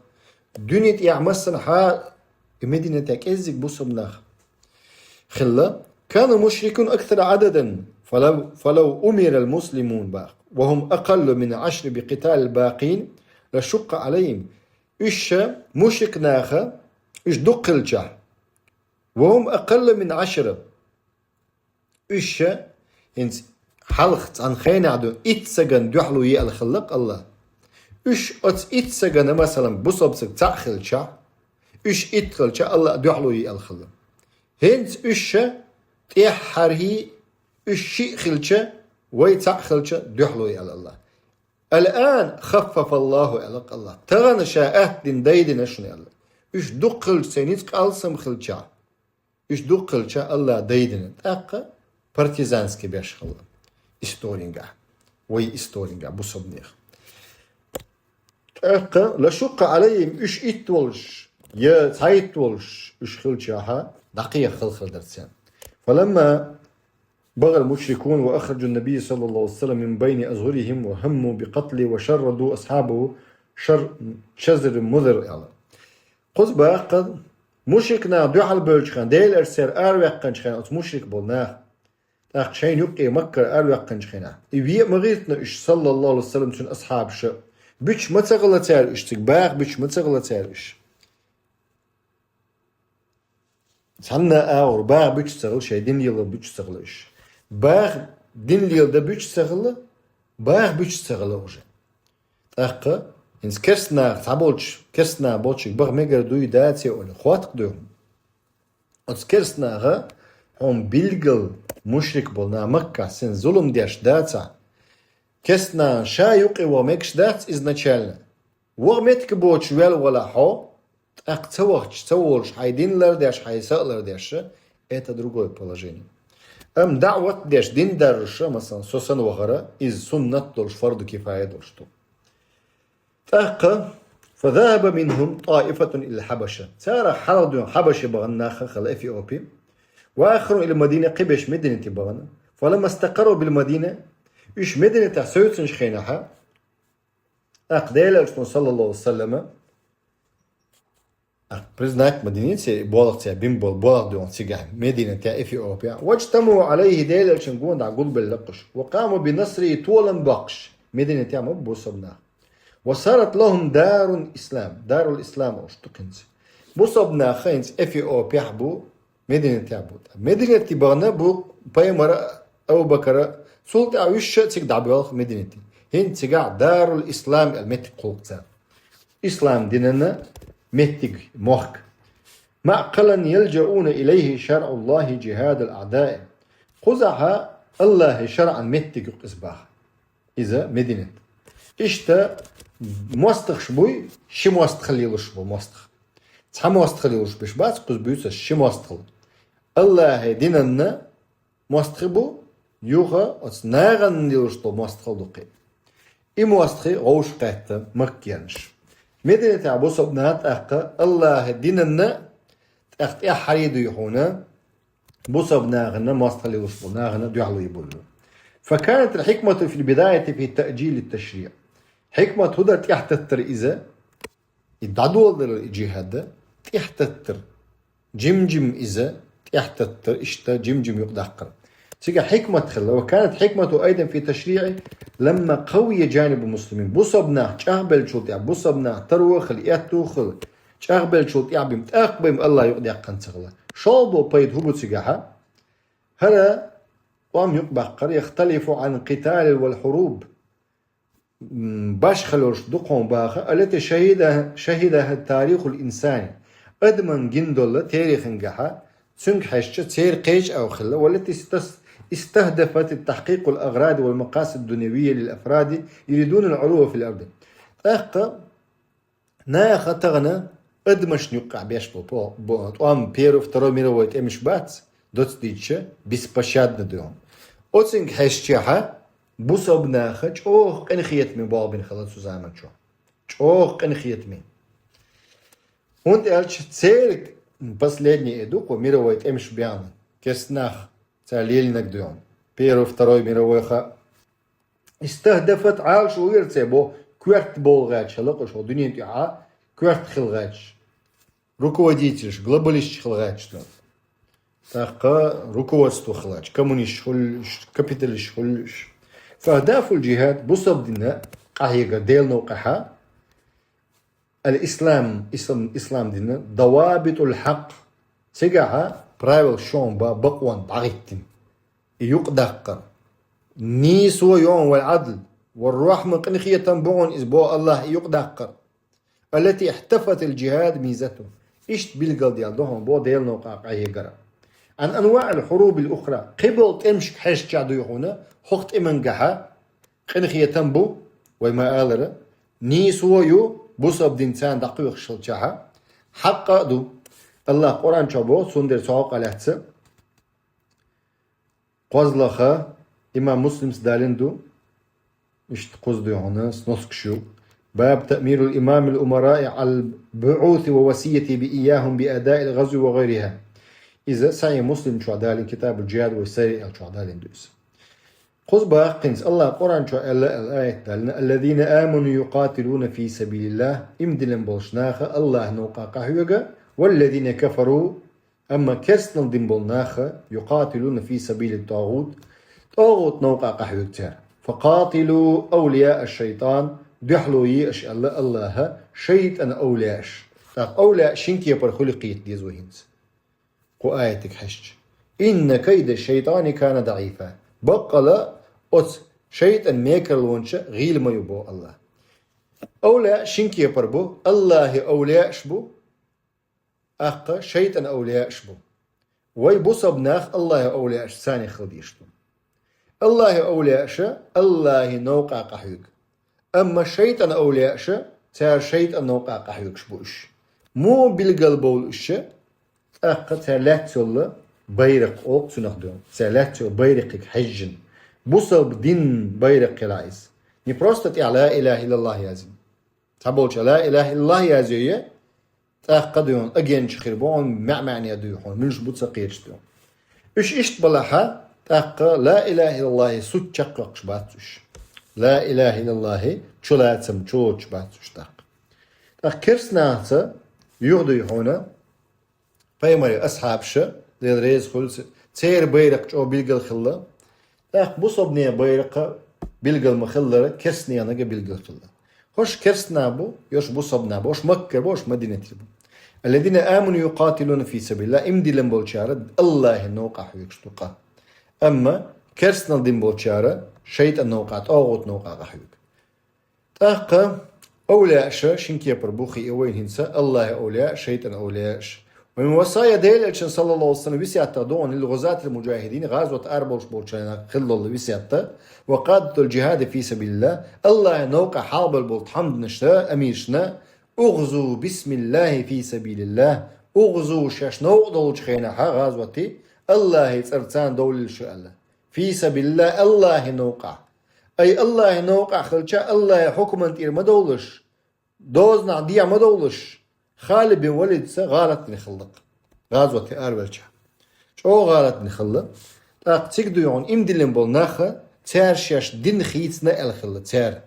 Дуьне тӀехь массанхьа и Мединатехь кӀеззиг бусалба нах хилла. Канал мушрикун аксара Ӏададан, фалав, фалав умирал муслимун баха, ва хӀум акъаллу мин Ӏашри би къиталил бакъин, ла шуккъа Ӏалайхим. Уьш ша мушрик наха, уьш дукха хилчахь, ва хӀум акъаллу мин Ӏашра. Уьш ша, хӀинца хьалха цхьана хенахь ду, итт сагана дуьхьало е аьлла хилла-кх Аллах. Уьш оцу итт сагана, масалан, бусалба саг цхьаъ хилчахь, уьш итт хилча, Аллах дуьхьало е аьлла хилла. ХӀинца уьш ша тӀаьххьархьий Уьш шиъ хилча, вай цхьаъ хилча, дуьхьало йоалла Аллах. «Ал-ан хаффафаллаху», аьлла Аллах. Тахана ша атта дина дайдина шуна аьлла. Уьш дукха хилча, сайн ницкъ алсам хилча. Уьш дукха хилча Аллах дайдина. ТӀаккха партизанский беш хилла. Историнга. Вай историнга, бусалба нех. ТӀаккха, «ла шукка алайхим», уьш итт волуш, я цхьа итт волуш, уьш хилча хьа, дӀакхеха хала хир дара царна. «Фаламма багъал мушрикун ва ахраджун набий саллаллаху алейхи ва саллям мин байна азгӀурихим ва хамму би къатлихи ва шарраду асхьабаху шар-, шазр музар», аьлла. Кхуза баккха мушрик нах дуьхьал бевлча хана, Делан элча церан араваьккхинчу хенахь оцу мушрик болу нах, тӀаккха шайна юккъе Маккара араваьккхинчу хенахь, и вен а ма гӀиртина уьш, саллаллаху алейхи ва саллям, цуьнан асхьабаша, буьтуш ма ца хилла цара уьш, цига баха буьтуш ма ца хилла цара уьш. Цхьанна а агӀор баха буьтуш ца хилла, шайн дин лела буьтуш ца хилла уьш. Баха дин леладан буьтуш ца хилла, баха буьтуш ца хилла уже. ТӀаккха, хӀинца керста нах цхьаболчу, керста нах болчуьнга баха мегар дуй, даций олий, хоттур ду хьуна. Оцу керста наха хьуна билггал мушрик болу нах Маккахь царна зулам деш дацахь, керста нахана ша юккъе ваха мегаш дац изначально. Ваха меттиг боцуш вел валахь хьо, тӀаккха ца вахча, ца волуш, хьайн дин лардеш, хьайн са а лардеш, это другое положение. Амма даӀват деш, дин даржош, масалан, со санна вахара, иза суннат долуш, фарду кифая долуш ду. ТӀаккха, «фазахаба минхум таифатун илал хьабаша». Царах хьалха дуьйна хьабаши бахана нах а хилла, Эфиопи. «Ва ахарун илал Мадина», кхиберш Мединате бахана. «Фаламма стакъарру бил Мадина», уьш Мединатехь севцинчу хенахьа, тӀаккха Делан элчано, саллаллаху алейхи ва саллама, тӀаккха признать ма динийца, болх ца бина болу, болх дуьйна цигахь, Мединатехь, Эфиопехь. «Ваджтамау алайхи», Делан элчанна гонахь гулбелла кхуш. «Ва къаму би насрихи», толам боккхуш, Мединатехь ма бу бусалба нах. «Ва сарат лахум дарул ислам», дарул ислам олуш ду хӀинца. Бусалба нах хӀинца Эфиопехь бу, Мединатехь бу. Мединате бахана бу пайхамара, Абу-Бакара, цул тӀаьхьа уьш а цига дӀабоьлху Мединате. ХӀинца цигахь дарул ислам аьлла меттиг кхуллу царна. Ислам динан меттиг, мохк. «Маъкъалан ялджауна илайхи шаръаллахи джихадал аъдаи». Кхузахьа Аллахьан шаръан меттиг ю иза баха. Иза Мединат. Иштта мостагӀаш буй, ши мостагӀ лелош бу мостагӀ. Цхьа мостагӀ лелош беш бац, кхуза буьйцу аса ши мостагӀ. Аллахьан динан мостагӀий бу, юха оцу нахана лелош долу мостагӀий ду кхин. И мостагӀий вовшахкхетта маккернаш. Мединатехь бусалба нах тӀаккха Аллахьан динан тӀаккха тӀаьххьара дуй хьуна, бусалба нахана мостагӀий лелош болу нахана дуьхьало йолу. «Факанат аль-хикмату фил бидаяти фи таъджили ташриъ». Хьикмат хӀун дара тӀаьхьататтар иза, и дӀадоладар и джихад, тӀаьхьататтар. Жим-жим иза тӀаьхьататтар, иштта жим-жим юкъадаккхар. Цигахь хьикмат хилла. «Ва канат хьикмату айдан фи ташриъи ламма къавия джанибул муслимин». Бусалба нах чӀагӀбеллачул тӀаьхьа, бусалба нах таро а хилла, аьтту а хилла, чӀагӀбеллачул тӀаьхьа бен, тӀаккха бен Аллах юкъадаьккхина ца хилла. ШолгӀа пайда хӀун бу цигахьа? ХӀара тӀом юкъабаккхар, «яхталифу ан къиталин вал хьуруб». М, башхаллаш ду кхуьнан баха, «аллати шахида-, шахидаха тарихул инсани». Адаман гина долу терихангахьа, цуьнга хьаьжча, церан кхеча а хилла, «валлати истас-, истахдафат тахкъикъул агъради вал макъасид дунявия лил афради, юридунал гӀулува фил арди». ТӀаккха наха тахана адамашна юккъехь беш бо-, бо-, тӀом, первый, второй мировой тӀемаш бац, доцца дийцича, беспощадно ду. Оцуьнга хьаьжча, бусалба наха чӀогӀа къинхетаме болх бина хилла цу заманчохь. ЧӀогӀа къинхетаме. ХӀунда аьлча церан последний э ду кху мировой тӀемаш баьхна, керста нах цара лелийнарг ду. Первый, второй мировой ха-, «Истахдафат», Ӏалашо ву яра церан бо, коьрта болу гӀерташ хилла кху шо дуьнен тӀехьа, коьрта хилла гӀерташ. Руководительш, глобалисташ хилла гӀерташ ду. ТӀаккха руководство хилла гӀерташ, коммунисташ хуьлуш, капиталисташ хуьлуш. «Фа агьдафул джихад», бусалба динан къахьегар Делан новкъахьа, «аль-ислам», ислам, ислам динан, «давабитул хьакъ», цигахьа правила шуьнан ба-, бакъонна дӀахӀиттина. И юкъадаккхар. «Нийсо йоьн вал Ӏадл, вар рохьма», къинхетам бу хьуна иза бо Аллах, и юкъадаккхар. «Аллати ихтафатил джихад мизату». Иштта билгалдаьлла ду хьуна бо Делан новкъа къахьегара. عن أنواع الحروب الأخرى. Кхыболу тӀемашка хьежча дуй хьуна, хӀокху тӀемангахьа къинхетам бу, вай ма-аллара, нийсо ю, бусалба дин царна дӀакхоьхуш хилчахьа, хьакъ а ду. Аллах Къуръан чохь боху, цундела цу хьокъехь лаьцна. КхозлагӀа, имам Муслимс далийна ду, иштта кхуза дуй хьуна, сносгаш ю. باب تأمير الإمام الأمراء على البعوث ووصيته إياهم بأداء الغزو وغيرها. Иза Сахьихь Муслим чохь далийна, Китабул-Джихад ва Сайр аьлла чохь далийна ду иза. Кхуза баккхинца Аллах Къуръан чохь аьлла, аьлла аят далийна: الذين آمنوا يقاتلون في سبيل الله, иман диллина болчу наха Аллахьан новкъа къахьоьгу, والذين كفروا, амма керстанал дина болу наха, يقاتلون في سبيل الطاغوت, тӀагӀутан новкъа къахьоьгу цара. فقاتلوا أولياء الشيطان, дуьхьало е аша аьлла Аллаха шайтӀан овлияаш. ТӀаккха овлияаш шина кепара хуьлу кхета деза вай хӀинца. Кху аятиг хьаьжча: إن كيد الشيطان كان ضعيفا. Баккъала оцу шайтӀан мекарлонча гӀийла ма ю боху Аллаха. Овлияаш шина кепара бу, Аллахьан овлияаш бу, тӀаккха шайтӀан овлияаш бу. Вай бусалба нах Аллахьан овлияаш царна хила дезаш ду. Аллахьан овлияаш Аллахьан новкъа къахьоьгу. Амма шайтӀан овлияаш, цара шайтӀан новкъа къахьоьгуш бу уьш. Муха билгал бовлу уьш? ТӀаккха цара лаьцна йолу байракх олу цунах дуьйна. Цара лаьцна йолу байракхиг хьаьжжина. Бусалба дин байракх хила иза. Не просто тӀехь ла илаха иллаллах язйина. Цхьаболча ла илаха иллаллах язйо, тӀаккха дуй хьуна, агенча хир бу хьуна, маьӀ-маьӀне дуй хьуна, муьлш бу ца кхеташ дуй хьуна. Уьш иштта балахьа, тӀаккха ла илаха иллаллахи сут чекхвоккхуш бац уьш. Ла илаха иллаллахи чулацам чулоцуш бац уьш тӀаккха. ТӀаккха керстанаца юха дуй хьуна, пайхамаран асхьабаша, Дела реза хуьлда цу-, церан байракх чӀогӀа билгал хилла. ТӀаккха бусалбанийн байракх билгал ма хиллара, керстанех а билгал хилла. ХӀорш керстанаш бу, йорш бусалбанаш бу, хӀорш Маккара бу, хӀорш Мадинатера бу. الذين آمنوا يقاتلون في سبيل الله, иман диллина болчара Аллахьан новкъа хьоьгуш ду-кх. Амма керстанал дина болчара шайтӀан новкъа, тӀагӀутан новкъа къахьоьгу. ТӀаккха овлияаш шина кепара бу хиъна вайна хӀинца, Аллахьан овлияаш, шайтӀан овлияаш. Вайн васая Делан Элчан, саллаллаху алейхи ва саллям, весетта ду хьуна лил гӀузатил муджахидин, гӀазот арабовлуш болчарна хилла долу весетта, ва къадатул джихади фи сабилилла, Аллахьан новкъа хьалабала болу тхьамданашна, амирашна, угӀзу бисмиллахи фи сабилилла, угӀзу шаьш новкъа долчу хенахьа гӀазоти, Аллахьан цӀарца довлийла шу аьлла. Фи сабилилла, Аллахьан новкъа. Ай Аллахьан новкъа хилча, Аллахьан хьукман тӀера ма довлуш, дозанахь дехьа ма довлуш, Халид бин Валидца гӀалат дина хилла-кх. ГӀазоте араваьлча. ЧӀогӀа гӀалат дина хилла. ТӀаккха цига дуй хьуна иман диллина болу нах, цара шаьш дин хийцина аьлла хилла, цара.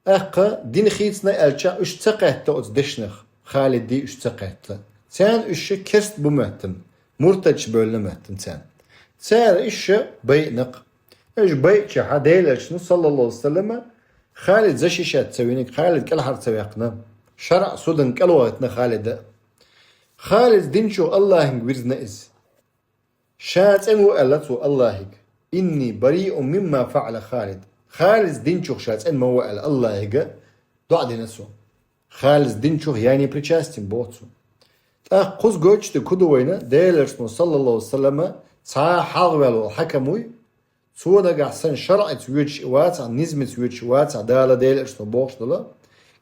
ТӀаккха дин хийцина аьлча, уьш ца кхетта оцу дешнах, Халиди уьш ца кхетта. Царна уьш керст бу моьттина, муртадаш бевлла моьттина царна. Цара уьш байъина-кх. Уьш байъичахьа Делан Элчано, саллаллаху алейхи ва саллама, Халид защищать ца виниг, Халид кӀелхьара ца ваьккхина, шарӀан судан кӀелвахийтина Халида. Халид динчух Аллахьанга вирзина иза. Ша цӀена ву аьлла цо Аллахьига: «Инни бариун мимма фаъала Халид». Халид динчух ша цӀена ма ву аьлла Аллахьига доӀа дина цо. Халид динчух я не причастен боху цо. ТӀаккха кхуза гойтуш дерг хӀун ду вайна, Делан Элчано, саллаллаху алейхи ва саллама, цхьа хьалхаваьлла волу хьакам вуй, цо нагахь санна шарӀица воьдуш вацахь, низамца воьдуш вацахь, Дала Делан Элчано бохуш долу,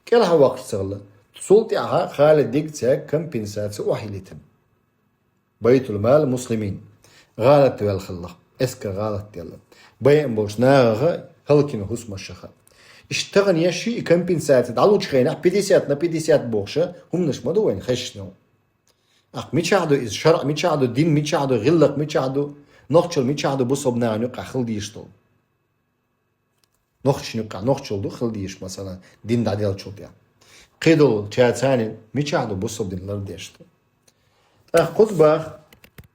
кӀелхьа ваккхаш ца хилла. Цул тӀаьхьа Халидига цаьрга компенсаци охьайиллийтина. Байтул-мал муслимин. ГӀалат ваьлла хилла. Эскар гӀалат делла. Байъина болчу нахаха, хӀаллакьхина хӀусамашаха. Иштта тахана еш ю и компенсаци дӀалучу хенахь пятьдесят на пятьдесят бохуша, хӀуманаш ма ду вайна хезаш нел. Ахь мичахь ду иза шарӀ, мичахь ду дин, мичахь ду гӀиллакх, мичахь ду нохчалла, мичахь ду бусалба нахана юкъахь хила дезаш долу? Нохчашна юкъахь нохчалла ду хила дезаш, масала, дин дӀаделлачул тӀаьхьа. Кхидолу чацани мичахь ду бусалба дин лардеш ду? ТӀаккха кхуза баха: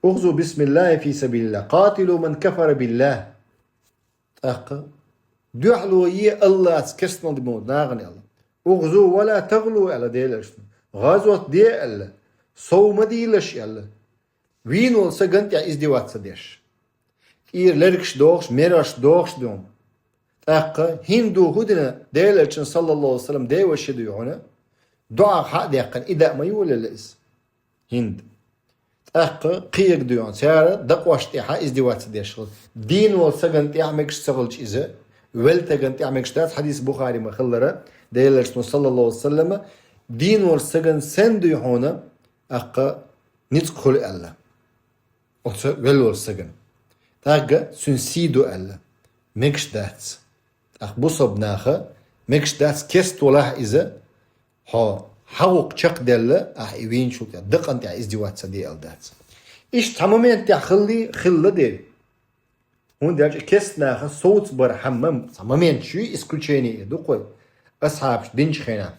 «Ухзу бисмиллахи фи сабилилла, къатилу ман кафара билла». ТӀаккха: «Дуьхьало е Аллахьца керстанал дина болу нахана», аьлла. «Ухзу ва ла тагълу», аьлла Делан Элчано. «ГӀазот де», аьлла. «Сов ма дийлаш», аьлла. Вийна волу са ган тӀехь издеваться деш. ТӀера лергаш дохуш, мераш дохуш ду. ТӀаккха ХӀинду хӀун дина Делан Элчан, саллаллаху алейхи ва саллам, деваша ду хьуна, доӀа хьа а даьккхина, и даа ма йолаелла иза. ХӀинда. ТӀаккха кхиягдуьйхьун цара дакъош тӀехьа издеваться деш хилла. Дийна волу сагана тӀехь мегаш ца хилча иза, велла сагана тӀехь мегаш дац, хьадис Бухари ма хиллара, Делан Элчано, саллаллаху алейхи ва саллама, дийна волу сагана сен дуй хьуна, тӀаккха ницкъ хуьлу аьлла. Оцу велла волу сагана. ТӀаккха цуьнан сий ду аьлла. Мегаш дац. ТӀаккха бусалба наха мегаш дац, керста волахь иза, хьо хьан гӀуллакх чекхделла, ахь и вийначул тӀе, дакъана тӀехь издеваться де аьлла дац. Иштта цхьа момент тӀехь хилли, хилла де. ХӀунда аьлча керста наха совца бар хьамма, цхьа момент шу исключение ду кхой. Асхьабаш динчу хенахь.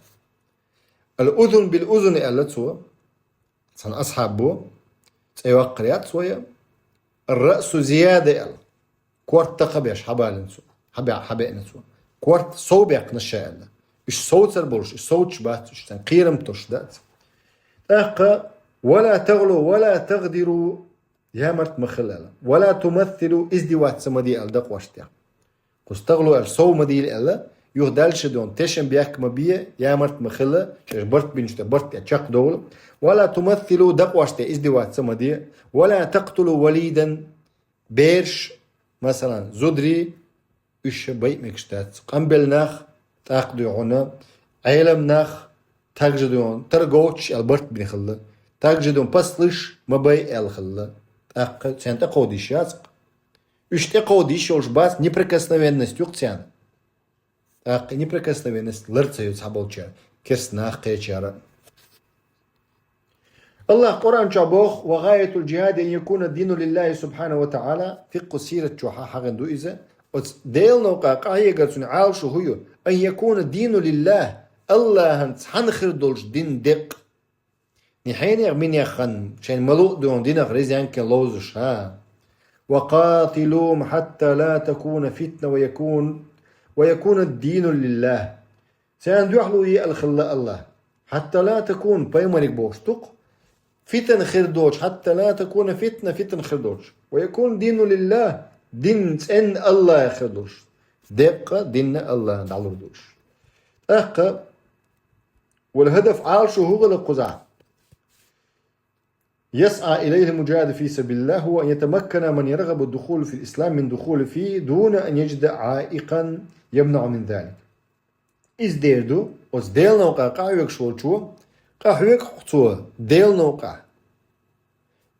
Ал-узун бил-узун аьлла цо. Цхьана асхьаб бу, цӀе йоккхур яц вай, ар-раъсу зияда аьлла. Корта такха беш хьабалина цо, хьабе-, хьабеъна цо. Корта сов баьккхина ша аьлла. Уьш совцар болуш, уьш совцуш бац, уьш царна кхерам тосуш дац. ТӀаккха, ва ла тагӀлу, ва ла тагӀдиру, ямарт ма хила аьлла. Ва ла тумассилу, издеваться ма де аьлла дакъош тӀехь. Кхуза тагӀлу аьлла, сов ма дийла аьлла, юха дальше дон, тешам бехк ма бе, ямарт ма хила, шаьш барт бинчу тӀе барт тӀе чекхдовла. Ва ла тумассилу, дакъош тӀе издеваться ма де. Ва ла такътулу валидан, бераш, масалан, зударий, уьш байъа мегаш дац. Къамбелла нах, тӀаккха дуй хьуна, Ӏелам нах, также дуй хьуна, торговцаш аьлла барт бина хилла. Также дуй хьуна, паслуш ма байъа аьлла хилла. ТӀаккха царна тӀекховда йиш яц-кх. Уьш тӀекховда йиш йолуш бац, неприкосновенность ю-кх царна. ТӀаккха и неприкосновенность лар ца йо цхьаболчара, керста нах, кхечара. АллахӀа Къуръан чохь боху: «Ва гӀаятул джихади ан якуна дину лиллахи субхьанаху ва тагӀала», фикъху сират чохь хьахийна ду иза. Оцу Делан новкъа къахьегаран Ӏалашо хӀун ю? «Ан якуна дину лиллах», АллахӀан цхьанна хир долуш дин декъ. Нихьенех, минех хан, шайн малуъ дуьйхьун динах резянкин ловзуш, хӀа? «Ва къатилухум хьатта ла такуна фитна ва якун, ва якуна дину лиллах». Царна дуьхьало е аьлла хилла АллахӀа. «Хьатта ла такун», пайхамариг бохуш ду-кх. Фитна хир доцуш, «хьатта ла такуна фитна», фитна хир доцуш. «Ва якуна дину лиллах», дин цӀенна АллахӀах хир долуш. Декъа динна АллахӀана дӀалур долуш. ТӀаккха, вал хӀадаф, Ӏалашо хӀун хилла кхузахь? «يسعى إليه المجاهد في سبيل الله هو أن يتمكن من يرغب الدخول في الإسلام من الدخول فيه دون أن يجد عائقا يمنعه من ذلك». Иза дер ду, оцу Делан новкъа къахьоьгуш волчо, къахьоьгу цо Делан новкъа.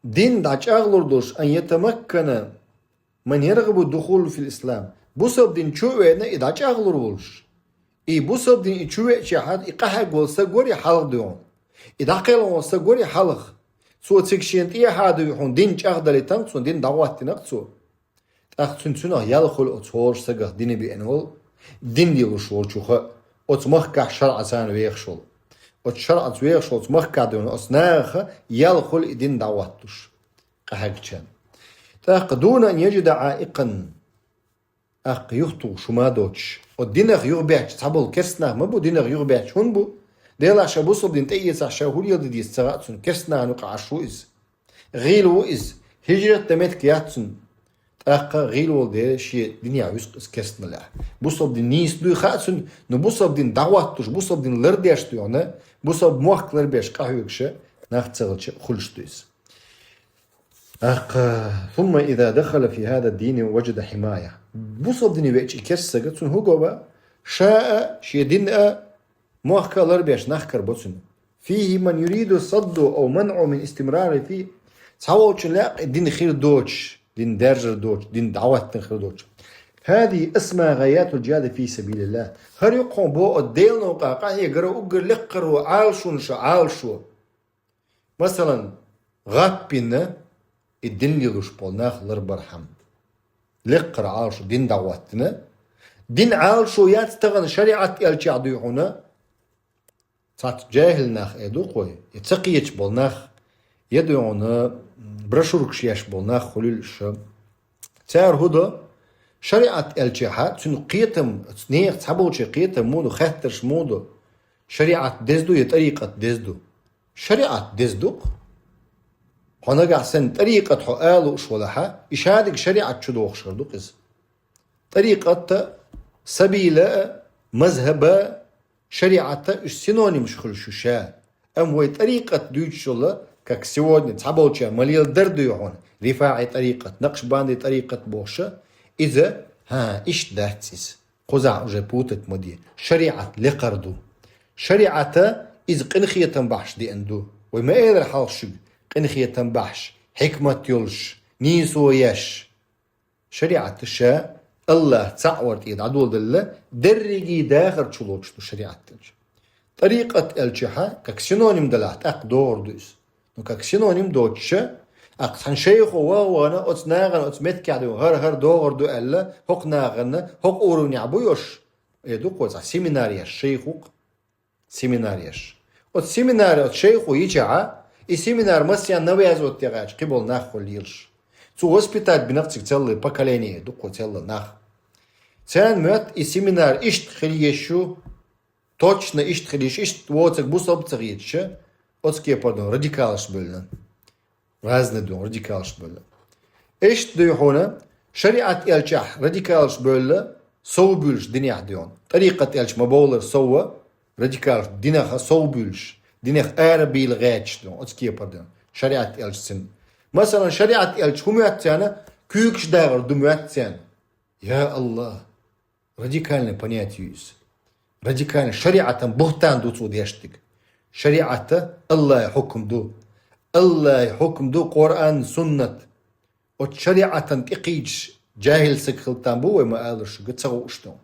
Дин дӀачӀагӀлур долуш, «أن يتمكن من يرغب الدخول في الإسلام». Бусалба дин чу а веана, и дӀачӀагӀлур волуш. И бусалба дин и чу веачехьа, и къахьегна волу саг вара и хьалха дуьйхьун. И дӀакхелхина волу саг вара и хьалха. Цо цига шена тӀехьа дуьйхьун дин чӀагӀдалийтина цунна, дин дӀахӀоттийна-кх цо. ТӀаккха цуьнан цунах ял хуьлу оцу хӀора сагах дин беана волу, дин лелош волчух а, оцу махкахь шарӀаца вехаш волу. Оцу шарӀаца вехаш волчу махкахь дуьйхьун оцу нахах а ял хуьлу и дин дӀахӀоттуш. Къахьегначарна. ТӀаккха «دون أن يجد عائقا». ТӀаккха юхатухуш хӀума доцуш. Оцу динах юхабаьхча цхьаболу керста нах ма бу, динах юхабаьхча хӀунда бу? Делахь ша бусалба дин тӀеэцахь ша хӀун леладе деза ца хаьа цунна. Керста нахана юкъахь Ӏаш ву иза. ГӀийла ву иза. ХӀижрат дан меттиг яц цунна. ТӀаккха гӀийла волу дела шен динехь вуьсу-кх иза керстаналлехь. Бусалба дин нийса дуй хаьа цунна, но бусалба дин дӀахӀоттуш, бусалба дин лардеш дуьйхьуна, бусалба мохк ларбеш къахьоьгуша нах ца хилча хуьлуш ду иза. ТӀаккха, «ثم إذا دخل في هذا الدين وجد حماية». Бусалба дине веача и керста сага, цунна хӀун го бан? Ша а, шен дин а, мохк а ларбеш нах карабо цунна. «فيه من يريد صده أو منعه من استمراره فيه». Цхьаволчун лаьа и дин хир доцуш, дин даьржар доцуш, дин дӀахӀоттийна хир доцуш. «هذه أسمى غايات الجهاد في سبيل الله». ХӀара ю-кх хьуна боху оцу Делан новкъа къахьегара уггар лекхаро Ӏалашонаш Ӏалашо. Масалан, гӀап бина и дин лелош болу нах ларбархьама. Лекхара Ӏалашо дин дӀахӀоттийна. Дин Ӏалашо яц тахана шариӀат аьллачохь дуьйхьуна. Цхьацца жаьхӀил нах э ду-кх вай, я ца кхеташ болу нах, я дуьйхьуна брошюркаш еш болу нах хуьлийла уьш. Цара хӀун до? ШариӀат аьллачохь цуьнан кхетам, нехан цхьаболчийн кхетам муха ду, хаттарш муха ду? ШариӀат деза ду я тӀарикъат деза ду? ШариӀат деза ду-кх. Хьо нагахь санна тӀарикъат хьо ала лууш валахь, и шадерг шариӀат чу дохуш хир ду-кх иза. ТӀарикъат а, сабила а, мазхӀаб а, шариӀат а уьш синонимаш хуьлуш ю ша. Амма вай тӀарикъат дуьйцуш йолу Как сегодня цхьаболчара ма леладара дуй хьуна, рифаӀи тӀарикъат, накъшбанди тӀарикъат бохуша, иза, хӀа, иштта дац иза. Кхузахь уже путать ма де. ШариӀат лекхар ду. ШариӀата иза къинхетам бахьаш деана ду. Вай ма элира хьалха шуьга, къинхетам бахьаш, хьикмат йолуш, нийсо еш. ШариӀат ша Аллах цхьаъ вар тӀе дӀадоладелла, дерриге дахар чу лоцуш ду шариӀат аьлча. ТӀарикъат аьлчахьа, как синоним далахь, тӀаккха догӀур ду иза. Ну, как синоним доцуша, аккха цхьана шайхо вагӀа вахана, оцу нахана оцу меттигехь ду, хӀара-хӀара догӀур ду аьлла, хӀокху нахана, хӀокху уровнехь бу йош, э, ду кхо цхьа семинар еш шайх ву-кх. Семинар еш. Оцу семинар оцу шайхо йичахьа, и семинар массарна навязывать дегӀача кхиболу нах хуьлу лелаш. Цо воспитать бина цига целое поколение, дуккха целла нах. Царна моьтту и семинар иштта хила еш ю, точно иштта хила еш, иштта воцург бусалба ца хеташа, оцу кепара ду радикалаш бевлла. Разный ду радикалаш бевлла. Иштта дуй хьуна, шариӀат аьлчахь радикалаш бевлла, сов буьйлуш динехь ду хьуна. ТӀарикъат аьлча ма бовлар сов, радикалаш динаха сов буьйлуш, динах ара бийла гӀерташ ду хьуна, оцу кепара ду хьуна. ШариӀат аьлча цуьнан. Масалан, шариӀат аьлча хӀун моьтту царна, куьйгаш дагӀар ду моьтту царна. Я Аллах! Радикальное понятие ю иза. Радикальный шариӀатан бухтан ду цо деш дерг. ШариӀата Аллахьан хьукам ду. Аллахьан хьукам ду Къуръан, суннат. Оцу шариӀатан тӀекхийдаш жахӀил саг хила там бу, вай ма аллара шуьга, ца хууш ду.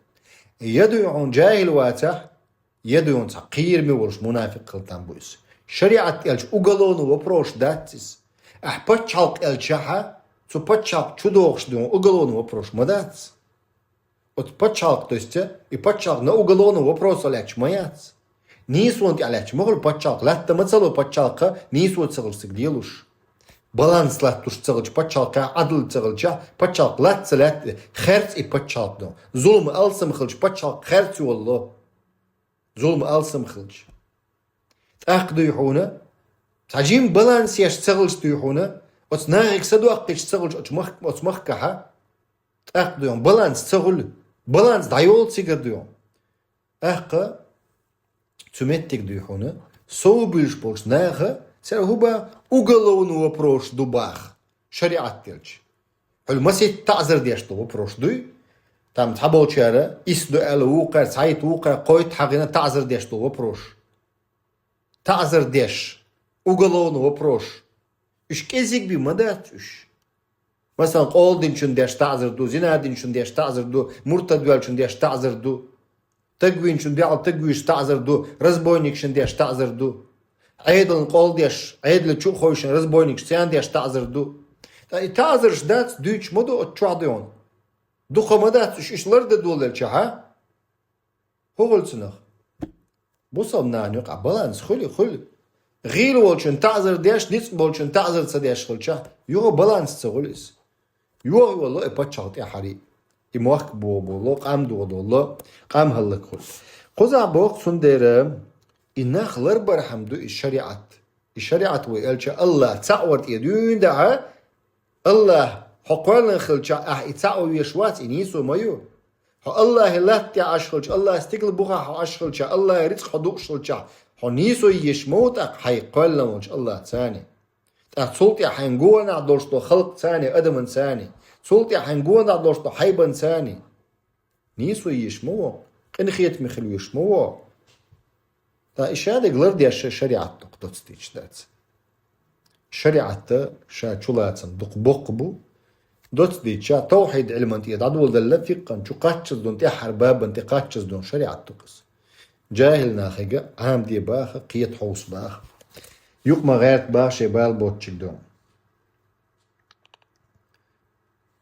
Я дуй хьуна жахӀил вацахь, я дуй хьуна цхьа кхераме волуш мунафикъ хила там бу иза. ШариӀат аьлча уголовный вопрос дац иза. Ахь пачхьалкх аьлчахьа, цу пачхьалкх чу дохуш ду хьуна уголовный вопрос ма дац. Оцу пачхьалкх, то есть, и пачхьалкх на уголовный вопроса лаьтташ ма яц. Нийсонан тӀехь лаьтташ ма хуьлу пачхьалкх, латта ма ца ло пачхьалкха, нийсо ца хилча цига лелуш. Баланс латтуш ца хилча пачхьалкхехь, Ӏадал ца хилча, пачхьалкх латта ца лаьтта, хаьрца и пачхьалкх ду. Зулам алсам хилча пачхьалкх хаьрца йолало. Зулам алсам хилча. ТӀаккха дуй хьуна, цхьа жим баланс еш ца хилча дуй хьуна, оцу нахе садоккхуьйтуш ца хилча оцу мах-, оцу махкахьа, тӀаккха дуй хьуна, баланс ца хуьлу, баланс дӀайолу цигара дуй хьуна. ТӀаккха цу меттиг дуй хьуна, сов буьйлуш болчу наха, цара хӀуба уголовный вопрос ду баха, шариӀат делча. Хьуьлу масийтта таӀзар деш ду вопрос дуй. Там цхьаболчара исс ду аьлла вукхара, цхьайтта вукхара, кхойтта хьагӀина таӀзар деш ду вопрос. ТаӀзар деш, уголовный вопрос. Уьш кӀезиг бен ма дац уьш. Масалан, къола динчун деш таӀзар ду, зина динчун деш таӀзар ду, муртад ваьллачун деш таӀзар ду, тагвинчун дегӀал тагвуьйш таӀзар ду, разбойникшун деш таӀзар ду. Ӏедална къола деш, Ӏедале чу а ховшина разбойникаш царна деш таӀзар ду. Ткъа и таӀзарш дац, дуьйцуш ма ду оцу чохь дуй хьуна. Дукха ма дац уьш, уьш лардан долалчахьа. ХӀун хуьлу цунах? Бусалба нахана юкъахь баланс хуьлу, хуьлу. ГӀийла волчун таӀзар деш, ницкъ болчун таӀзар ца деш хилча, юха баланс ца хуьлу иза. ЙогӀу йолу и пачхьалкх тӀаьхьарий. И мохк боху болу, къам доху долу, къам хӀаллакьхуьлу. Кхузахь боху цундела, и нах ларбархьама ду и шариӀат. И шариӀат вай аьлча, Аллах цхьаъ вар тӀе дуьйна дахьа, Аллах, хьо кхоьллина хилча, ахь и цхьаъ ван веш вац, и нийсо ма ю. Хьо Аллахе латта тӀехь Ӏаш хилча, Аллах стигла бухахь хьо Ӏаш хилча, Аллахе рицкъ хьо дууш хилча, хьо нийсо еш ма ву тӀаккха хьайн кхоьллина волчу Аллах царни. ТӀаккха цул тӀе хьайн гонах долуш долу халкъ царни, адаман царни. Цул тӀе хьайн гонах долуш долу хьайбан царни. Нийсо еш ма ву, къинхетаме хила веш ма ву. Ткъа и шадерг лардеш шариӀат дукха доцдийча дац. ШариӀатта ша чулацам дукха боккха бу. Доцдийча, тавхьид Ӏилман тӀе дӀадоладелла фикъхьан чу кхаччалц дун, тӀаьххьара бабан тӀе кхаччалц дун шариӀат ду-кх иза. ЖахӀил нахега Ӏамаде баха, кхета хьовса баха. Юкъа ма гӀерта баха шайн бала боцчиг ду.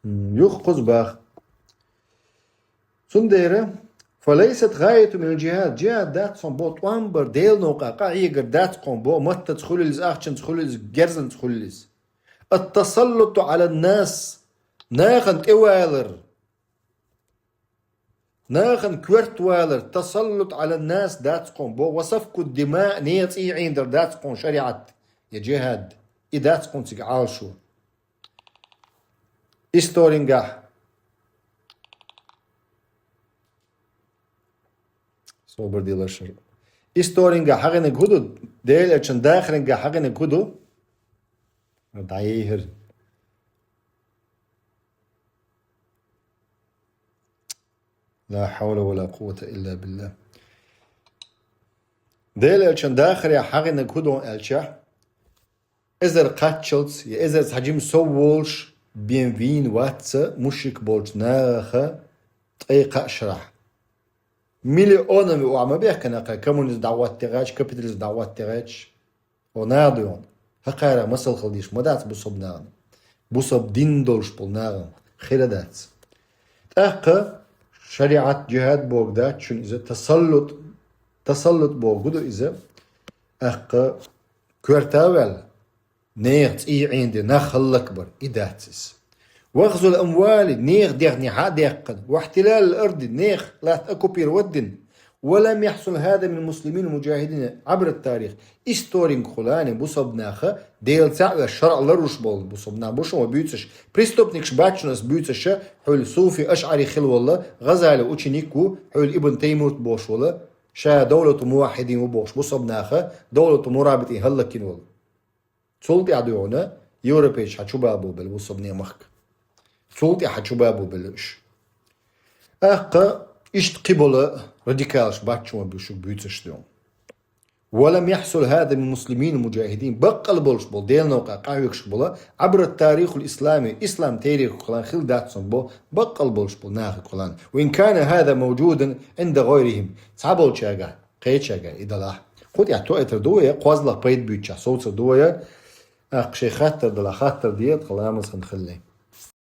М, юха кхуза баха. Цундела, фалайсат гӀаяту минал джихад, джихад дац хьуна бо, тӀом бар, Делан новкъа къахьегар дац хьуна бо, маттаца хуьлийла иза, ахчанца хуьлийла иза, герзанца хуьлийла иза. Ат-тасаллуту Ӏалан-нас, нахана тӀевалар, нахана коьрта валар, тасаллут Ӏалан-нас дац хьуна бо, ва сафкуд-дима, нехан цӀий Ӏийнадар дац хьуна шариӀат, я джихад, и дац хьуна цига Ӏалашо. Исторингахь. Собар де, ларшар. Исторингахь хьагӀиниг хӀун ду? Делан Элчан дахарингахь хьагӀиниг хӀун ду? ДӀаехьар. لا حول ولا قوة إلا بالله. Дела элчан дахаре хьагӀинаг хӀу ду аьлча, эзар кхаччалц, я эзар цхьа жима сов волуш бен вийна вац мушрик болчу наха ткъе кхаа шарахь. Миллионами охьа ма бехкана кхай, коммунизм дӀахӀоттегӀаьча, капитализм дӀахӀоттегӀаьча. О, наха дуьйна. ХӀокхара масал хила дезаш ма дац бусалба нахана. Бусалба дин долуш болу нахана хир а дац. ТӀаккха шариӀат, жихӀад бохург дац шуна иза, тасаллут, тасаллут бохург ду иза. ТӀаккха коьрта а ваьлла, нехан цӀий а Ӏийна де, нах хӀаллакбар, и дац иза. وأخذ الأموال, нехан дегӀ хьа а даьккхина, واحتلال الأرض, нехан латта оккупировать дина. ولم يحصل هذا من المسلمين المجاهدين عبر التاريخ. Историнга хулани бусалба наха Дела цхьаъ веш шарӀ ларъеш болу бусалба нах бу шуна вай буьйцуш. Преступникаш бац шуна ас буьйцуш, хьуьлла суфи ашӀари хилла волу, ГӀазали ученик ву, хьуьлла Ибн Таймурт бохуш волу, ша давлату муваххьидин ву бохуш бусалба наха, давлату мурабитин хӀаллакйина волу. Цул тӀаьхьа дуьйна европейчу хьан чу бабо белла бусалба нехан махка. Цул тӀаьхьа чу бабо белла уьш. ТӀаккха иштта кхин болу радикалаш бац шуна вай шуьга буьйцуш дуьйна. ولم يحصل هذا من المسلمين المجاهدين, баккъал болуш болу Делан новкъа къахьоьгуш болу, عبر التاريخ الإسلامي, ислам тарихехула хилла дац цунна бо, баккъал болуш болу нахехула. وإن كان هذا موجودا عند غيرهم, цхьаболчаьрга, кхечаьрга и далахь. Кху тӀехь тойтар ду вай, кхозлагӀа пайда буьйцучохь совцар ду вай, тӀаккха шайн хаттар далахь, хаттар де, тхан ламаз хан хилла.